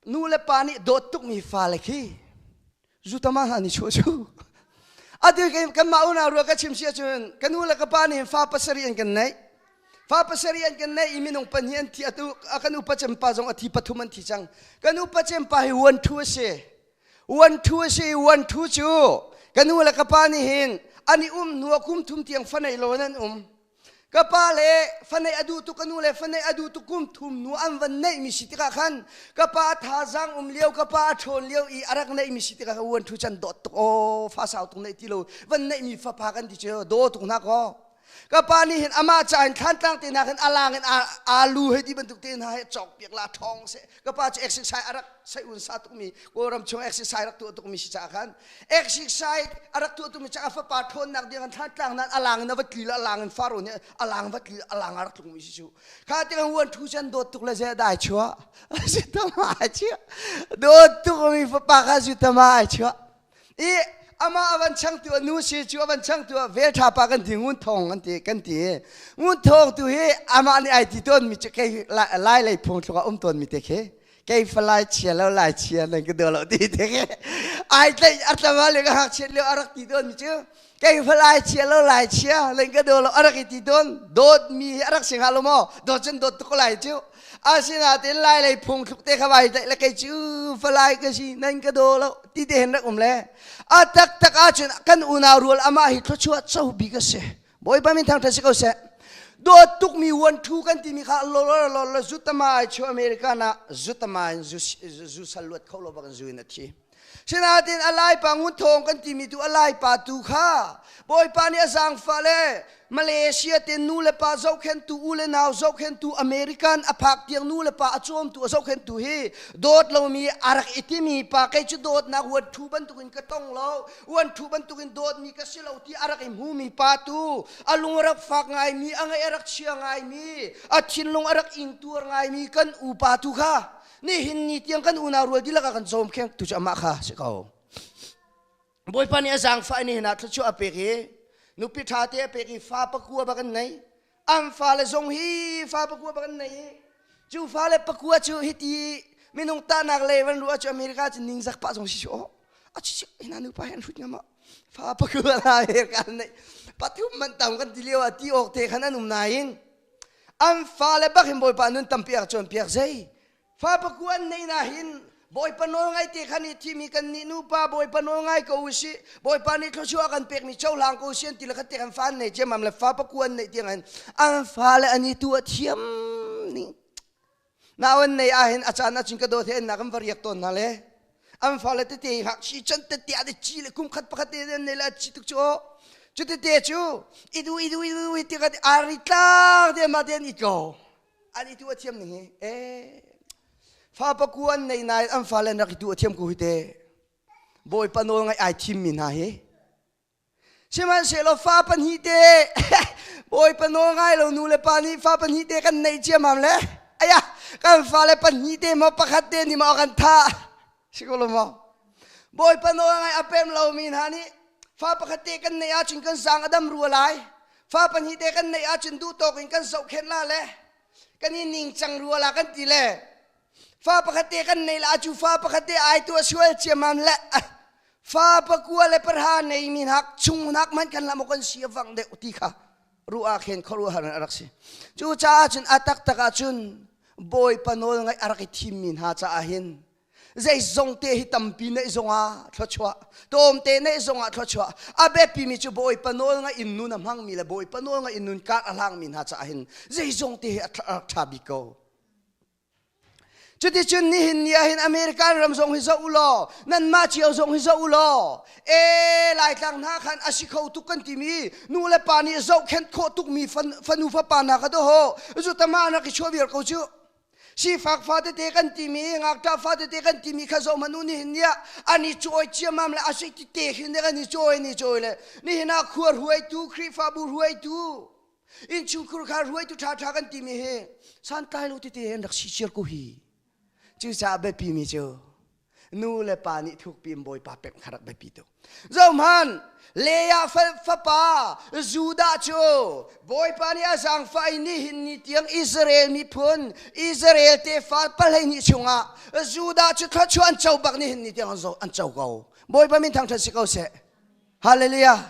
nu le pa nih dawt tukmi fale khi zutama hna nih chuah cu atu kanmah unau rual ka chim si ahcun ka nu le ka pa nih fa pasarih an kan neih fa pasarih an kan neih i minung pahnih an thi atu kan upa cem pa zong a thi pathum an thi cang kan upa cem pa hi one two a si one two a si one two cu ka nu le ka pa nih hin an i um hnu ah kum thum tiang fa nei lo in an um Ka pa le fanei a duh tuk ka nu le fanei a duh tuk kum thum nu an van neih mi si tikah khan ka pa thazaang um lio ka pa a ṭhawn lio i a rak neih mi si tikah uan thu can dawt tuk aw fa sau tuk neih ti lo van neih mi fapa kan ti cu daw tuk hna kaw ka pa nih hin amah ca in thlantlang te hna khan alang in alu hei ti bantuk te hna he cawk piak la ṭhawng seh ka pa cu exercise a rak sai un sa tukmi kawlram chung exercise rak tuah tukmi si caah khan exercise a rak tuah tukmi caah fapa ṭhawnnak ding an thlantlang nan alang in a va tli alang in faro nih alang va tli alang a rak tlungmi si cu kha tikah huan thu chan dawt tuk le ze dai chua si tama ai chia dawt tuk mi fapa kha su tama ai chua i ama avan changtu nu si cu avan changtu vel tha pa kan ti ngun thong kan ti kan ti ngun thong tu hi ama nih ai ti ton mi kei lai lei phung thluka um ton mi te khi kei falai chia lo lai chia nan ka do lo ti te khi ai tlai atlama le ka hak chiat lio arak ti ton mi cu kei falai chia lo lai chia nan ka do lo arak i ti ton dawt mi hi arak sing ha lo mo dawt cun dawt tuk lai cu asinain lai lei phung thluk te kha vai tlaih le kei cu falai ka si nan ka daw lo ti te hin rak um le a taktak ahcun kan unau rual amah hi thluachuah co bik a si bawipa min thangṭhat si ko seh dawt tukmi one two kan timi kha lo lo lo lo zutama ai chu America na zutama in zu zu sal luat kho lo bak in zu in a thi sinatin a lai pa ngun thong kan timi tu a lai pa tu kha Bawipa nih a zaangfah le Malaysia te nu le pa zohkhenhtu u le nau zohkhenhtu American a phak tiang nu le pa a cawmtu a zohkhenhtu hi dawt lomi a rak i timi pa kei cu dawtnak uan thu bantukin ka tong lo uan thu bantukin dawtmi ka si lo ti a rak i hmumi pa tu a lung a rak fak ngaimi a ngaih a rak chia ngaimi a thinlung a rak ingtuar ngaimi kan upa tu kha nihin ni tiang kan unau rual dihlak ah kan cawm kheng tu cu amah kha si ko. Bawipa nih a zaangfah i nihin ah thluachuah a pek i nupi ṭha te a pek i fa pakua bak an nei. An fale zong hi fa pakua bak an nei i cu fale pakua cu hiti minung tahnak lei van ruah cu America cu ningzak pah zong si si aw a chi hina nupa hi an hrut ngam fa pakua la America an nei pathum man tam kan ti lio ah ti awk te khan an um nain an fale bak hin Bawipa nun tampi a cawnpiak zei Fa pakua an neih na hin Bawipa nawl ngai te khan i thimi kan nih nupa Bawipa nawl ngai ko usih Bawipa nih thluachuah kan pekmi cohlang ko usih an ti le khat te kan fa an nei ciammam le fa pakua an neih tiang hin an fale an i tu a thiam ning nau an nei ah hin a caan ahcun ka dawt he an nak an va riak tawn hna le an fale tete ngakchi chan tete ah chi le kum khat pakhat te an nei le chi tuk cu cu tete cu idu idu idu ti ka ari tlak te ma te an i ko An i tu a thiam ning hi ee fa pakua an nei nain an fale an rak i tu a thiam ko hi te. Bawipa nawl ngaih ai thim mi hna hi. Sihmanhsehlaw fa pahnih te Bawipa nawl ngai lo nu le pa nih fa pahnih te kan neih ciammam le aya kan fale pahnih te maw pakhat te nih maw kan thah si ko lo maw Bawipa nawl ngai a pem lomi hna nih fa pakhat te kan neih ahcun kan sang a dam rua lai fa pahnih te kan neih ahcun duh tawk in kan zohkhenh la le kan i ningcang rua la kan ti le fa pakhat te kan nei la cu fa pakhat te ai tu a sual ciammam le fa pakua le parha nei mi hnak chung hnak man kan lam kan si avang deuh ti kha ruah khen kho har a rak si cu caah cun a taktak ah cun bawipa nawl ngaih a rak i thim mi hna caah hin Zeizong te hi tampi neih zongah thluachuah, tlawmte neih zongah thluachuah. A biapimi cu Bawipa nawl ngaih in nun a hmangmi le Bawipa nawl ngaih in nun kar a hlangmi hna caah hin zeizong te hi a rak ṭha bik ko. Cuticun nihin ni ah hin American ram zong hi zoh u law, nanmah cio zong hi zoh u law, e Laitlang hna khan a si kho tuk kan timi nu le pa nih zohkhenh khawh tukmi fanu fapa hna kha dawh zu tama rak i chuah viar ko cu. Sifak fa tete kan timi, ngakṭah fa tete kan timi kha zoh hmanh u nihin ni ah an i cawi ciammam le a si tete hin dek an i cawi an i cawi le nihin ah khua hruaitu, Khrihfabu hruaitu, innchungkhur kha hruaitu ṭhaṭha kan timi hi santlai lo tete an rak si ciar ko hi. Cucaah biapi mi cu nu le pa nih thukpi in Bawipa pemh kha rak biapi tuk. Zohhmanh, Leah fapa Judah cu Bawipa nih a zaangfah i nihin ni tiang Israel miphun Israel tefa pahleihnih chungah Judah cu thluachuah an co bak nihin ni tiang an co ko. Bawipa min thangṭhat si ko seh. Hallelujah.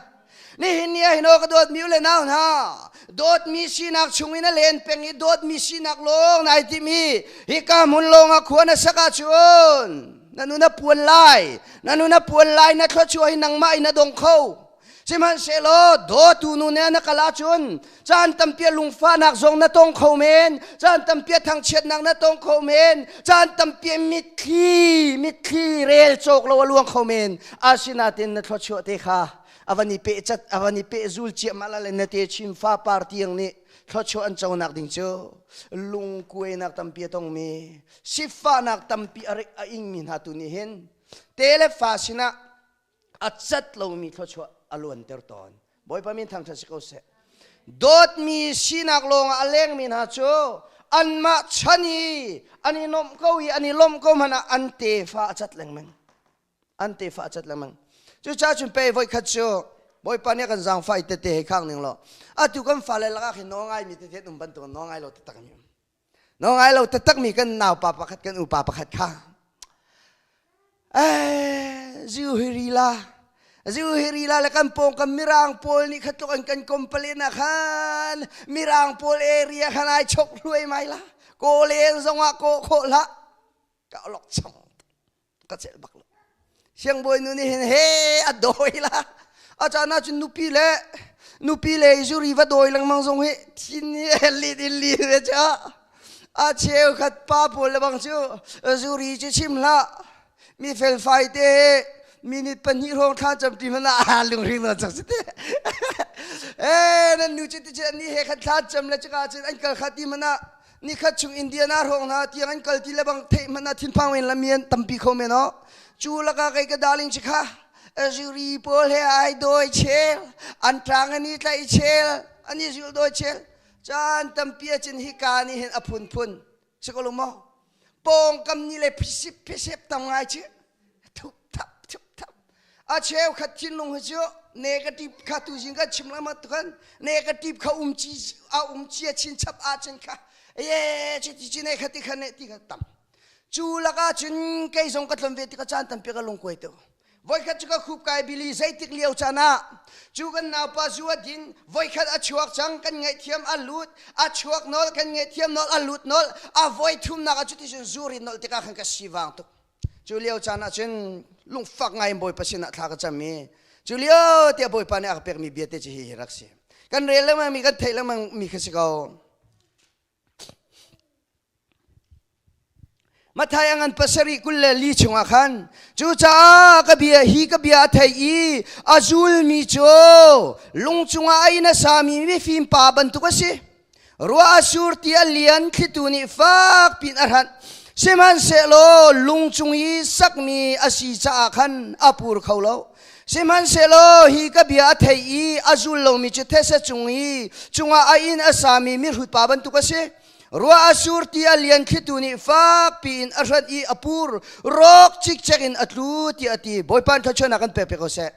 Nihin ni ah hin aw ka dawtmi u le nau hna, dawtmi sinak chung in a len peng i dawtmi sinak lawng nai timi hika hmun lawng ah khua na sak ahcun na nun a puan lai, na nun a puan lai, na thluachuah hi nangmah in a dong kho. Sihmanhsehlaw dawtu nu nih na kal ahcun caan tampi lungfahnak zong na tong kho men, caan tampi thangchiatnak na tong kho men, caan tampi mitthli mitthli rel cawk lo a luang kho men. Asinain na thluachuah te kha a van i peh cat a van i peh zul ciahmah la le na te chin fa par tiang nih thluachuah an conak ding cu lungkuainak tampi a tongmi sifahnak tampi a ingmi hna tu nih hin te le fa sinah a cat lomi thluachuah a luanter tawn. Bawipa min thangṭhat si ko seh. Dawtmi sinak lawngah a lengmi hna cu anmah chan i an i nuamh ko i an i lawmh ko hmanh ah an tefa a cat lengmang. An tefa a cat lengmang. Cucaah cun pei voikhat cu Bawipa nih a kan zaangfah i tete hei khang ning law atu kan fale lakah khin nawl ngaimi tete an um bantuk nawl ngai lo taktak mi um. Nawl ngai lo taktak mi kan naupa pakhat kan upa pakhat kha Ziu hi ri la ziu hi ri la le kan pawngkam mirang pawl nih kha tluk an kan complain ah khan mirang pawl area khan ai chok hluai mai la kawlen zongah kawh khawh hlah ka olok chong ka celh bak lo siangbawi nu nih hin he a dawi la a caan ah cun nupi le nupi le zuri va dawi lengmang zong hi thin hi lit in li ve cha a cheukhat pa pawl le bang cu zuri cu chim hlah mi felfai te. Minute pahnih hrawng thla cam ti hmanh ah lungring nawn cang si te. Eh nan nu cu ti cun ni he khan thla cam le caka cun an kal kha ti hmanh ah ni khat chung Indiana hrawng hna tiang an kal ti le bang theih hmanh ah thinphang men la mian tampi kho men o. Cu laka kei ka darling chi kha zuri pawl he ai doi chel an tang an i tlaih chel an i zul doi chel caan tampi acin hi ka nih hin a phunphun si ko lo maw pawngkam ni le phisip phisip tam ngai chi thup thap thup thap a cheu khat thinlung hi cu negative kha tu zing kan chim lama tukan negative kha um chi a um chia chin chap a chen kha ye chi ti chi ne kha ti kha ne ti kha tam cu laka cun kei zong ka tlon ve ti ka caan tampi ka lungkuai tu Voikhat cu ka khup kai bili zeitik lio caan ah cu kan naupa zu a din voikhat a chuak cang kan ngaihthiam a lut a chuak nol kan ngaihthiam nol a lut nol a voi thumnak ah cuti cun zu rin nol tikah khan ka sivang tuk cu lio caan ah cun lungfak ngai in Bawipa sinah thla ka cam i cu lio tiah Bawipa nih a ka pekmi bia te cu hi hi rak si kan rel lengmang mi kan theih lengmang mi kha si ko Matthai a ngan pasarih 24 chungah khan cucaah ka bia hi ka bia a thei i a zulmi cu lung cungah a inn a sami mifim pa bantuk a si. Ruah a sur ti a lian thlitu nih fak piin a hranh. Sihmanhsehlaw lung cung i sakmi a si caah khan a pur kho lo. Sihmanhsehlaw hi ka bia a thei i a zul lomi cu these cung i cungah a inn a sami mihrut pa bantuk a si. Ruah a sur ti a lian thlitu nih fak piin a hranh i a pur rawk cikcek in a tlu tiah a ti. Bawipa thluachuahnak kan pek pe ko seh.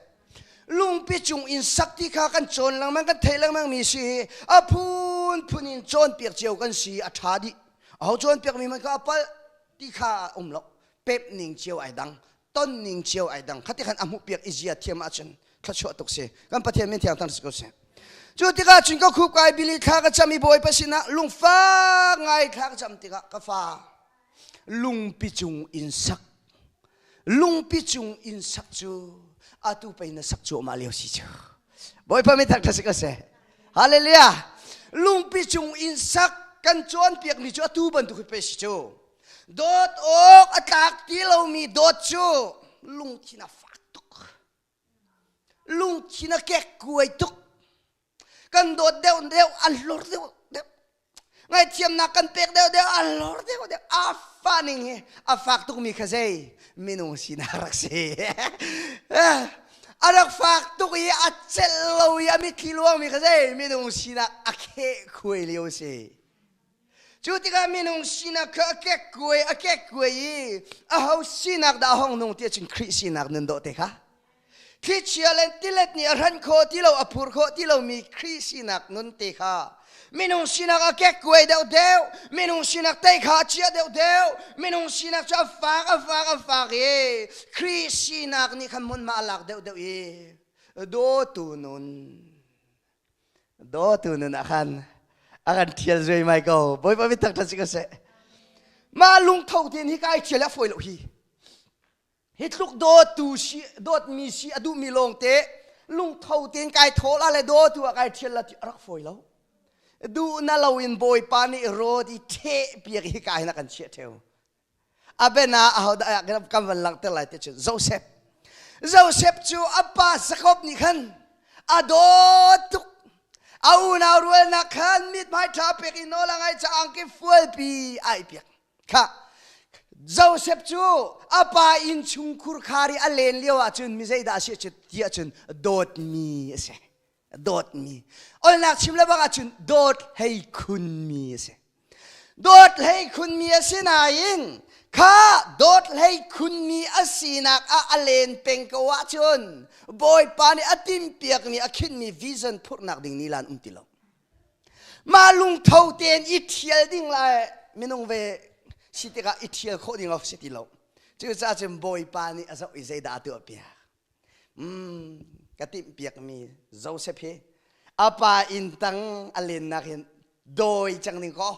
Lungpi cung in sak ti kha kan cawn lengmang kan theih lengmang mi si a phunphun in cawnpiak cio kan si a ṭha dih. Aho cawnpiak mi hmanh kha a palh ti kha a um lo. Pep ning cio ai dang. Ton ning cio ai dang. Khati khan a hmuh piak i zia thiam ahcun thluachuah tuk si. Kan Pathian min thiang thang si ko seh. Cu tikah cun ka khup kai bili thla ka cam i Bawipa sinah lungfak ngai thla ka cam tikah ka fa lungpi cung in sak lungpi cung in sak cu atu pei na sak cuahmah lio si cu Bawipa min thangṭhat si ko seh. Hallelujah. Lungpi cung in sak kan cawnpiakmi cu atu bantuk hi pei si cu. Dawt awk a tlak ti lomi dawt cu lungthin a fak tuk. Lungthin a kekkuai tuk. Kan dawt deuh deuh a hlor deuh deuh. Ngaihthiamnak kan pek deuh deuh a hlor deuh deuh. A fah ning hi a fak tukmi kha zei minung sinak rak si. A rak fak tuk i a celh lo i a mitthli luangmi kha zei minung sinak a kheh khuai lio si. Cu tikah minung sinak kha a kekkuai a kekkuai i aho sinak dah a hong nung ti ahcun Khrih sinak nun dawh te kha. Thlichia le tilet nih a hranh khawh ti lo a phur khawh ti lomi Khrih sinak nun te kha. Minung sinak a kekkuai deuh deuh, minung sinak tei kha a chia deuh deuh, minung sinak cu a fak a fak a fak i Khrih sinak nih khan hmunhma a lak deuh deuh i dawtu nun Dawtu nun ah khan a kan ṭhial zuaimai ko. Bawipa biatak ṭha si ko seh. Mah lungtho tein hi kai ṭhial a fawi lo hi. Hi tluk dawtu si dawtmi si a duhmi lawngte lungtho tein kai thawl ah le dawtu ah kai ṭhial la ti a rak fawi lo. Duh na loin Bawipa nih rawt i ṭheh piak hi ka hin a kan chiah ṭheu. Abena ahodah kan van langhter lai ti cu Joseph. Joseph cu a pa Jacob nih khan a dawt tuk. A unau rualnak khan mithmai ṭha pek i nawl a ngai caah angki fualpi ai piak. Kha Joseph cu a pa inn chungkhur khar i a len lio ahcun mi zeidah a si ti ahcun dawtmi a si. Dawtmi. Olnak chim le bang ahcun dawt hlei khunmi a si. Dawt hlei khunmi a si nain kha dawt hlei khunmi a sinak ah a len peng ko ahcun Bawipa nih a timhpiakmi a khinhmi vision phurhnak ding ni lan um ti lo. Mah lungtho tein i ṭhial ding lai minung ve si tikah i ṭhial khawh ding si ti lo. Cucaah cun Bawipa nih a zoh i zeidah a tuahpiak. Ka timhpiakmi Joseph hi a pa inn tang a lennak hin dawi cang ning kaw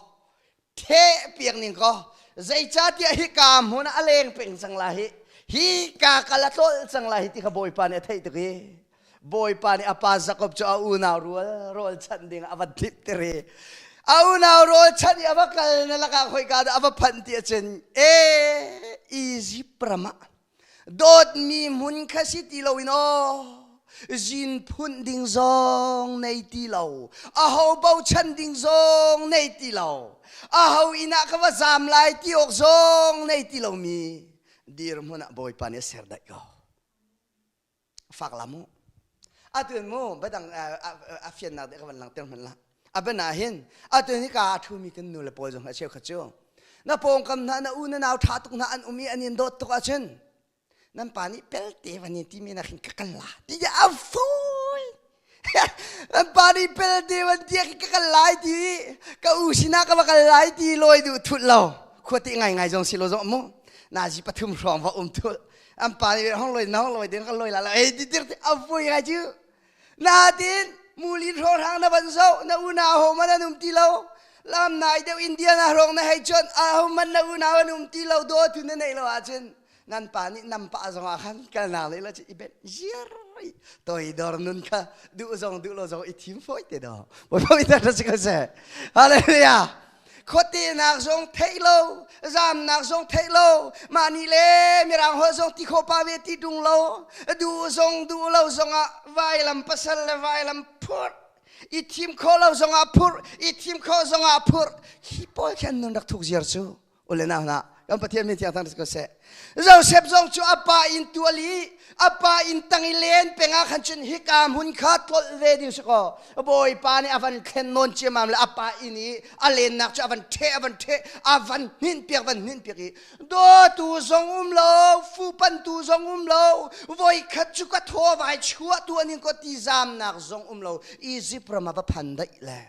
theh piak ning kaw zeicahtiah hika hmun ah a leng peng cang lai hi hi ka kal a tlolh cang lai hi ti kha Bawipa nih a theih tuk i Bawipa nih a pa Jakob cu a unau rual rawl chanh ding a va dip ter i a unau rawl chanh i a va kal na lakah khoika dah a va phanh ti ahcun e Egypt ram ah. Dawtmi hmun kha si ti loin aw zin phunh ding zong nei ti lo aho bochan ding zong nei ti lo aho inn ah ka va zaam lai ti awk zong nei ti lomi dirhmun ah Bawipa nih a ser daih ko. Fak la mu. Atu mu badang a fiannak deh ka van langter hman la. A bana hin atu hi ka a thumi kan nu le pawl zong a cheu kha cu. Na pawngkam hna na u na nau tha tuk hna an um i an in dawt tuk ahcun nan pa nih pelte van in timi nak hin ka kal la ti a foi. Nan pa nih pelte van ti ka kal lai ti ka u sinah ka va kal lai ti lawi duh thut lo. Khua ti ngai ngai zong si lo zong mu. Nazi pathum hrawng va um thut. An pa nih hong loi na hong loi ding ka loi la la ei ti tir a vui ngai cu natin mulin hrawng na van zo na unau ho man an um ti lo lam nai deuh India na hrong na hei chon a ho man na unau an um ti lo do tu na nei lo ahcun nan pa nih nam pa zong ah khan kal nak le la chu i ben ziar toi dor nun kha duh zong duh lo zong i thim foi te do bo bo i ta si ko se hallelujah Khuate nak zong theih lo, zamnak zong theih lo, mah nih le mirang holh zong ti khawh pa ve ti tung lo, duh zong duh lo zongah vailam pasal le vailam phurh, i thim khawh lo zongah phurh, i thim khawh zongah phurh. Hi pawl khan nun rak thuk ziar cu. Ule nau hna, kan Pathian min thiang thang ko seh. Joseph zong cu a pa in tual i a pa in tang i len peng ah khan cun hika hmun kha tlolh ve ding si kaw Bawipa nih a van thlen nawn ciammam le a pa inn i a lennak cu a van ṭheh a van ṭheh a van hninh piak van hninh piak i dawtu zong um lo fupantu zong um lo voikhat cu ka thaw vai chuah tu an in ko ti zamnak zong um lo Egypt ram ah va phan daih le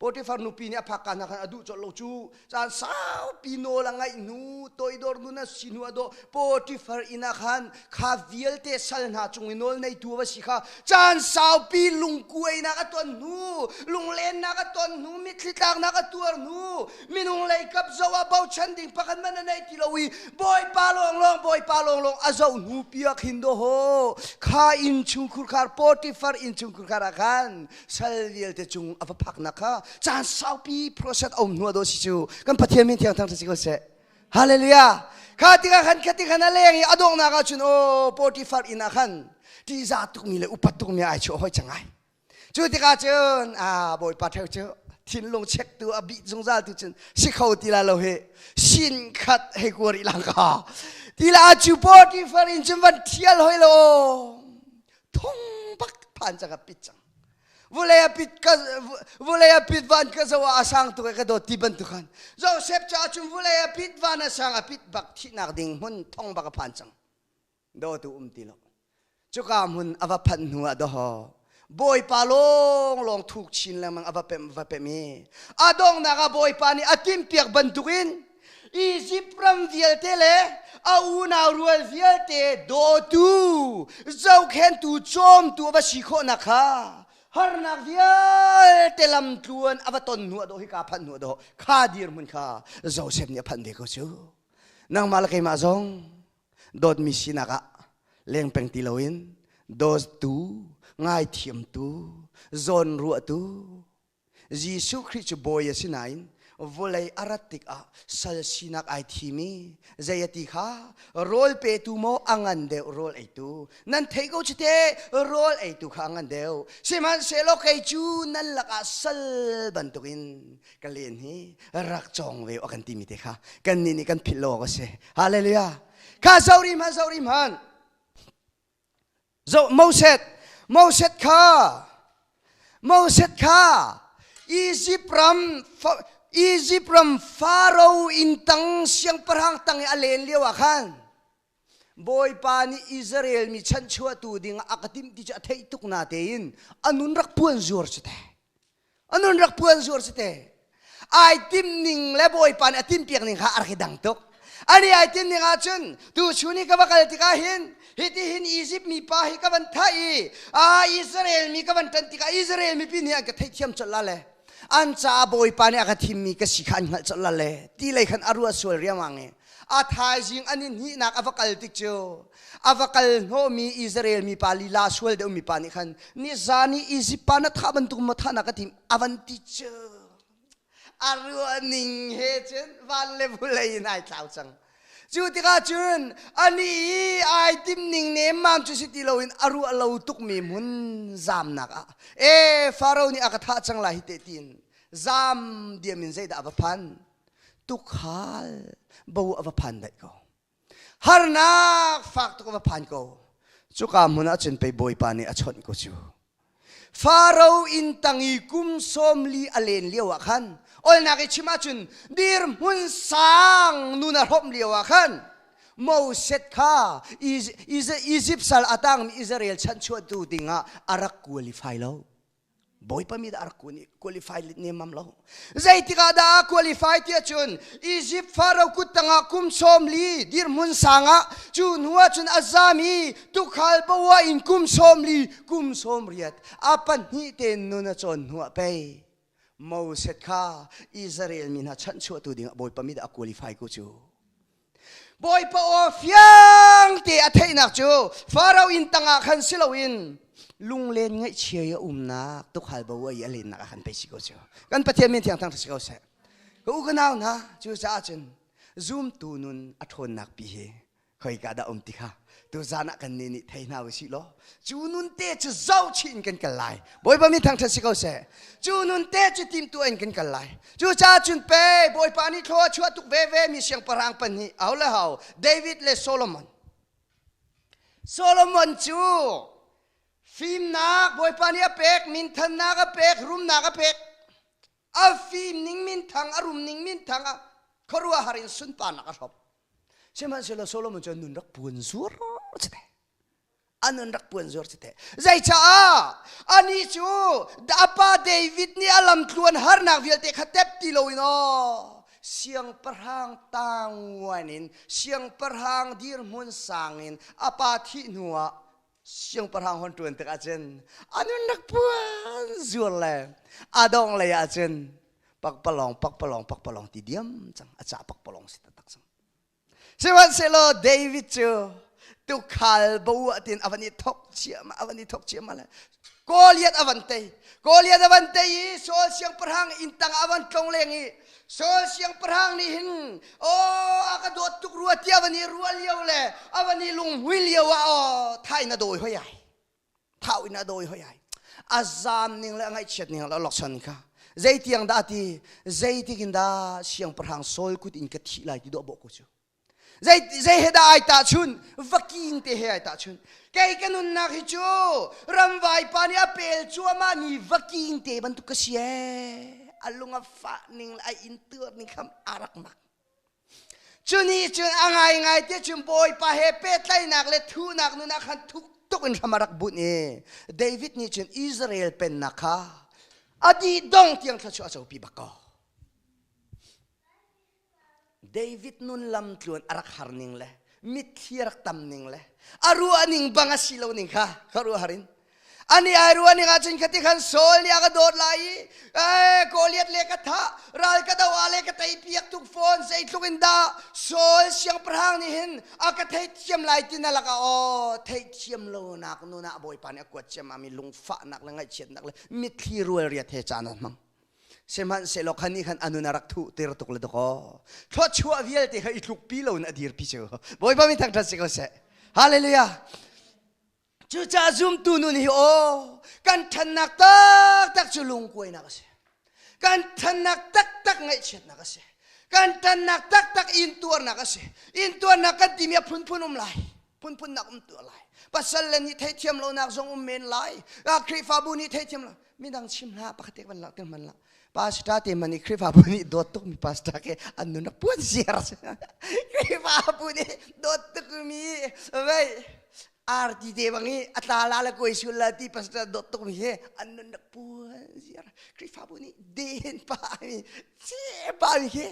Potifar nupi nih a phak ka hna khan a duh colh lo cu caan saupi nawl a ngaih hnu toidor nun a si hnu a dawh Potifar inn ah khan kha vialte sal hna cung i nawl neitu va si kha caan saupi lungkuainak a ton hnu lunglennak a ton hnu mitthli tlaknak a tuar hnu minung lei kap zoh ah bochan ding pakhat man a nei ti lo i Bawipa lawnglawng Bawipa lawnglawng a zoh hnu piak hin do ho kha inn chungkhur khar Potifar inn chungkhur khar ah khan sal vialte cung a va phaknak kha caan saupi process a um hnu do si cu kan Pathian min thiang thang si ko seh hallelujah kha tikah khan kha tikhan a leng i a donghnak ah cun o Potifar inn ah khan ṭihzah tukmi le upat tukmi ai chuah hoi cang ai cu tikah cun a bawipa theu cu thinlung chektu a bih zungzal tu cun si kho ti la lo hi sin khat hei kuar i lang ka ti la cu Potifar in cun van thial hoi lo thong bak phan cang a pit cang vulei a pit ka vulei a pit van ka zo a sang tuk ka dawt ti bantuk khan Joseph cha cun vulei a pit van a sang a pit bak thihnak ding hmun thong bak a phan cang do tu um ti lo cuka hmun a va phanh hnu ah doho bawipa lawng lawng thuk chin lengmang a va pem va pem i a donghnak ah bawipa nih a timhpiak bantukin Izipt ram vialte le a unau rual vialte dawtu, zohkhentu, cawmtu a va si khawhnak kha harnak vialte lamtluan a va ton hnu ah dawh hika phanh hnu ah dawh kha dirhmun kha Joseph nih a phanh ve ko cu. Nangmah le keimah zong dawtmi sinak ah leng peng ti loin dawtu, ngaithiamtu, zawnruahtu, Jesuh Khrih cu bawi a si nain vawlei a rat tikah sal sinak ai thim i zei a ti kha rawl petu maw a ngan deuh rawl eitu nan theih ko cu te rawl eitu kha a ngan deuh sihmanhsehlaw kei cu nan lakah sal bantukin ka len hi rak cawng ve a kan timi te kha kannih nih kan philh lo awk a si hallelujah kha zori hman zori hman Zoh Moses, Moses kha Moses kha Egypt ram Egypt ram Faro inn tang siangpahrang tang i a len lio ah khan Bawipa nih Israel mi chanchuahtu ding ah a ka timh ti cu a theih tuk na tein a nun rak puan zuar cu te a nun rak puan zuar si te ai tim ning le bawipa nih a tim piak ning kha a rak i dang tuk ani ai tim ning ahcun tu chun hi ka va kal tikah hin hiti hin Egypt mi pa hi ka van thah i a Israel mi ka van tan tikah Israel mipi nih an ka theihthiam colh la le an caah bawipa nih a ka thimmi ka si kha an hngalh colh la le ti lei khan a ruah sual riangmang i a thaizing an i hnihnak a va kal tik cu a va kal hnawhmi Israel mi pa lila sual deuh mi pa nih khan nizan i Izipt pa na thah bantuk maw thah na ka tim a van ti cu a ruah ning he cun van le vulei in ai tlau cang. Cu tikah cun ani i ai tim ning nemmam cu si ti loin a ruah lo tukmi hmun zamnak ah e Faro nih a ka thah cang lai hi te tiin zam diam in zeidah a va phan tukhal bo a va phan daih ko. Harnak fak tuk a va phan ko. Cuka hmun ah cun pei Bawipa nih a chawnh ko cu. Faro inn tang i kum 40 a len lio ah khan olnak i chim ahcun dirhmun sang nun a hrawmh lio ah khan Moses kha Egypt sal a tangmi Israel chanchuahtu dingah a rak qualify lo. Bawipa mi dah a rak qualify nemmam lo. Zeitik ah dah a qualify tiah cun Egypt Pharaoh kut tangah kum 40 dirhmun sang ah cu hnu ah cun a zam i tukhal bawa in kum 40 kum 80 a pahnih tein nun a cawn hnu ah pei Moses kha Israel mi hna chanhchuahtu dingah Bawipa mi dah a qualify ko cu. Bawipa aw fiang te a theihnak cu Faro inn tangah khan si loin lunglen ngaihchia i a umnak tukhal bo i a lennak ah khan pei si ko cu. Kan Pathian min thiang thang si ko seh. Ka u ka nau hna cucaah cun zumtu nun a ṭhawnnak pi hi khoika dah um ti kha tuzan ah kan nih nih thei hna usih law cu nun te cu zohchih in kan kal lai. Bawipa min thangṭhat si ko seh. Cu nun te cu timhtuah in kan kal lai. Cucaah cun pe Bawipa nih thlua a chuah tuk veve mi siangpahrang pahnih au le hau David le Solomon. Solomon cu fimnak Bawipa nih a pek, minthannak a pek, rumnak a pek. A fim ning minthang, a rum ning minthang a khuaruahhar in sunparnak a hrawm. Sihmanhsehlaw Solomon cu nun rak puan zuar cite. A nun rak puan zuar cite. Zeicaah anih cu a pa David nih a lamtluan harnak vialte kha tep ti loin aw siangpahrang tangwan in siangpahrang dirhmun sang in a pa thih hnuah siangpahrang hon ṭuan tikah cun a nun rak puan zuar le a dong lei ah cun pakpalawng pakpalawng pakpalawng ti diam cang a cah pakpalawng si taktak cang. Sihmanhsehlaw David cu tukhal bo ah tin a van i thok ciahmah a van i thok ciahmah le Goliath a van tei Goliath a van tei i Saul siangpahrang inn tang a van tlong leng i Saul siangpahrang nih hin aw a ka dawt tuk rua tiah a van i ruah lio le a van i lunghmui lio ah aw thai na dawi hoi ai thau in a dawi hoi ai a zam ning le a ngaihchiat ning le a lokson kha zeitiang dah ti zeitik in dah siangpahrang Saul kut in ka thih lai ti dawh bawh ko cu zei zei he dah ai tahchun vaking te he ai tahchun kei ka nunnak hi cu ramvai pa nih a pel cuahmah mi vaking te bantuk ka si ee a lung a fah ning le a in tuar ning kham a rak mak Cu nih cun a ngaingai ti cun Bawipa he pehtlaihnak le thuhnak nun ah khan thuk tuk in hram a rak bunh i David nih cun Israel pennak kha a dih dong tiang thluachuah a copi bak ko. David nun lam tluan a rak har ning le mitthli a rak tam ning le a ruah ning bang a si lo ning kha ka ruah har in Ani ai ruah ning ahcun khati khan Saul nih a ka dawt lai i eh, Goliath le ka thah ral ka do ah le ka tei piak tuk fawn zeitluk in dah Saul siangpahrang nih hin a ka theithiam lai ti na lakah aw theithiam lonak nun ah Bawipa nih a kuat ciammam i lungfahnak le ngaihchiatnak le mitthli rual riat he caan a hmang. Sihmanhsehlaw khan nih khan a nun a rak thuh tir tuk le dakaw thluachuah vialte kha i tlukpi loin a dirpi cu Bawipa min thangṭhat si ko seh. Hallelujah. Cucaah zumtu nun hi aw kan ṭhannak taktak cu lungkuainak a si. Kan ṭhannak taktak ngaihchiatnak a si. Kan ṭannak taktak intuarnak a si. Intuarnak kan timi a phunphun um lai. Phunphunnak um tuah lai. Pasal le nih theithiam lonak zong um men lai. Khrihfabu nih theithiam lo. Midang chim hlah pakhat te van langhter hman lah. Pastor te man i Khrihfabu nih dawt tukmi pastor ke an nun a puan ziar. Khrihfabu nih dawt tukmi vei arti te bang i a tla la le kuai sul la ti pastor dawt tuk mi he an nun rak puan ziar Khrihfabu nih den pa mi ce pa mi khi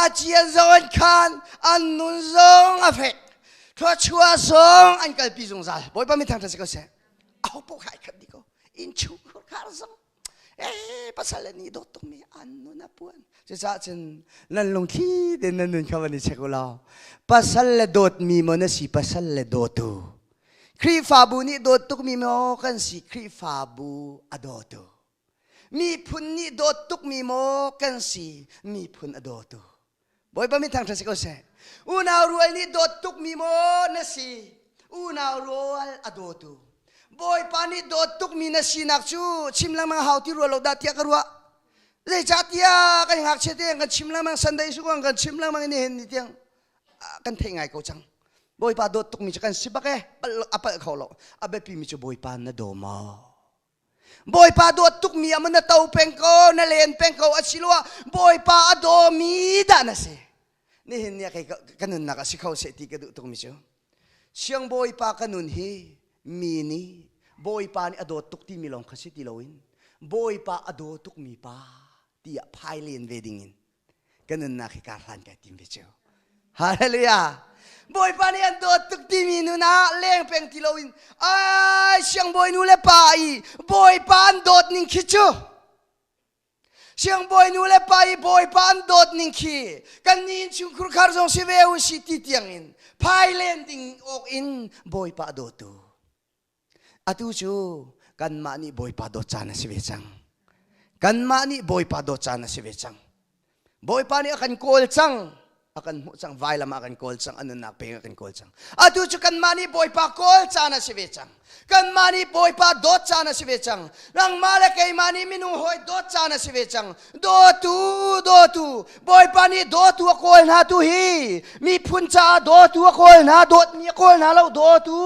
a cian zong an khan an nun zong a fek thluachuah zong an kalpi zungzal Bawipa min thangṭhat si ko seh aho poh khai khat di ko innchungkhar khar zong eh pasal le nih dawt tukmi an nun a puan cucaah cun nan lungthli tein nan nun kha van i check u law pasal le dawtmi maw na si pasal le dawtu Khrihfabu nih dawt tukmi maw kan si Khrihfabu a dawtu miphun nih dawt tukmi maw kan si miphun a dawtu. Bawipa min thangṭhat si ko seh. Unau rual nih dawt tukmi maw na si? Unau rual a dawtu. Bawipa nih dawt tukmi na sinak cu chim lengmang hau ti rua lo dah tiah ka ruah. Zeicahtiah kan ngakchia te kan chim lengmang Sunday school kan chim lengmang ni hin ni tiang kan theih ngai ko cang. Bawipa dawt tukmi cu kan si bak e a palh kho lo. A biapimi cu Bawipa na daw maw? Bawipa dawt tukmi ah na to peng ko na len peng ko asiloah Bawipa a dawmi dah na si nihin ni ah kei ka nunnak a si kho seh ti ka duh tukmi cu siang Bawipa ka nun hi mi nih Bawipa nih a dawt tuk timi lawng kha si ti loin Bawipa a daw tukmi pa tiah phai len ve dingin ka nunnak hi kar hlan kai tim ve cu hallelujah Bawipa nih an dawt tuk timi nun ah leng peng ti loin ai siangbawi nu le pa i Bawipa an dawt ning khi cu siangbawi nu le pa i Bawipa an dawt ning khi kan ni innchungkhur khar zong si ve u si ti tiang in phai len ding awk in Bawipa dawtu Atu cu kanmah nih Bawipa dawt caan a si ve cang. Kanmah nih Bawipa dawt caan a si ve cang. Bawipa nih a kan kawl cang, a kan hmuh cang, vailam ah a kan kawl cang, a nunnak peng a kan kawl cang. Atu cu kanmah nih Bawipa kawl caan a si ve cang. Kanmah nih Bawipa dawt caan a si ve cang. Nangmah le keimah nih minung hawi dawt caan a si ve cang. Dawtu, dawtu, Bawipa nih dawtu a kawl hna tu hi miphun caah dawtu a kawl hna, dawtmi a kawl hna lo, dawtu.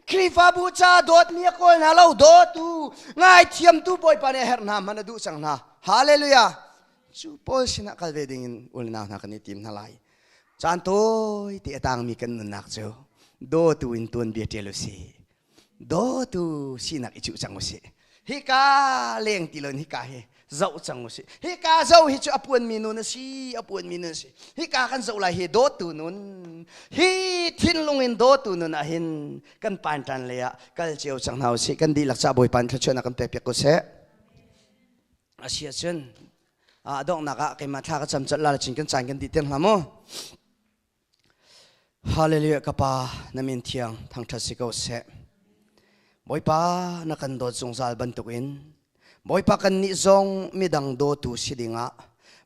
Khrihfabu caah dawtmi a kawl hna lo, dawtu. Ngaithiamtu Bawipa nih a herh hna hmanh a duh cang hna. Hallelujah. Cu Paul sinah kal ve dingin unau hna kan i tim hna lai. Caan tawi te a tangmi kan nunnak cu dawtu in tuanbia ṭial u sih. Dawtu sinak i cuh cang u sih. Hika leng ti loin hika hi zoh cang u sih. Hika zoh hi cu a puanmi nun a si, a puanmi nun a si. Hika kan zoh lai hi dawtu nun. Hi thinlung in dawtu nun ah hin kan panṭan lei ah kal cio cang hna u sih. Kan dihlak ca Bawipa in thluachuahnak kan pek piak ko seh. A si ahcun a donghnak ah keimah thla ka cam colh la chin kan caan kan dih tiang hlah mu. Hallelujah ka pa na min thiang thangṭhat si ko seh. Bawipa na kan dawt zungzal bantukin Bawipa kannih zong midang dawtu si dingah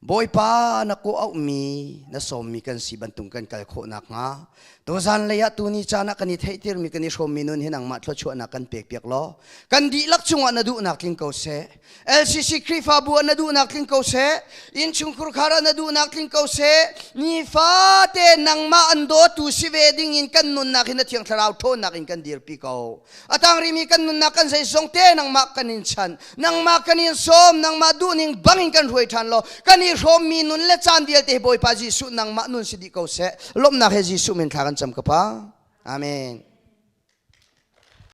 Bawipa na kawh auhmi na sawmmi kan si bantuk kan kal khawh nakhnga tuzan lei ah tuni caan ah kan i theihtirmi kan i hrawmmi nun hi nangmah thluachuahnak kan pekpiak law kan dihlak cungah na duhnak tling ko seh LCC Khrihfabu ah na duhnak tling ko seh innchungkhur khar ah na duhnak tling ko seh nifate nangmah an dawtu si ve ding in kan nunnak hi na thiang thlarau ṭhawnnak in kan dirpi ko a tang rimi kan nunnak kan zeizong te nangmah kan in chan nangmah kan in sawm nangmah duhning bangin kan hruai ṭhan law kan i hrawmmi nun le caan vialte hi Bawipa Jesuh nangmah nun si dih ko seh lawmhnak he Jesuh min thla kan cam ka pa amen.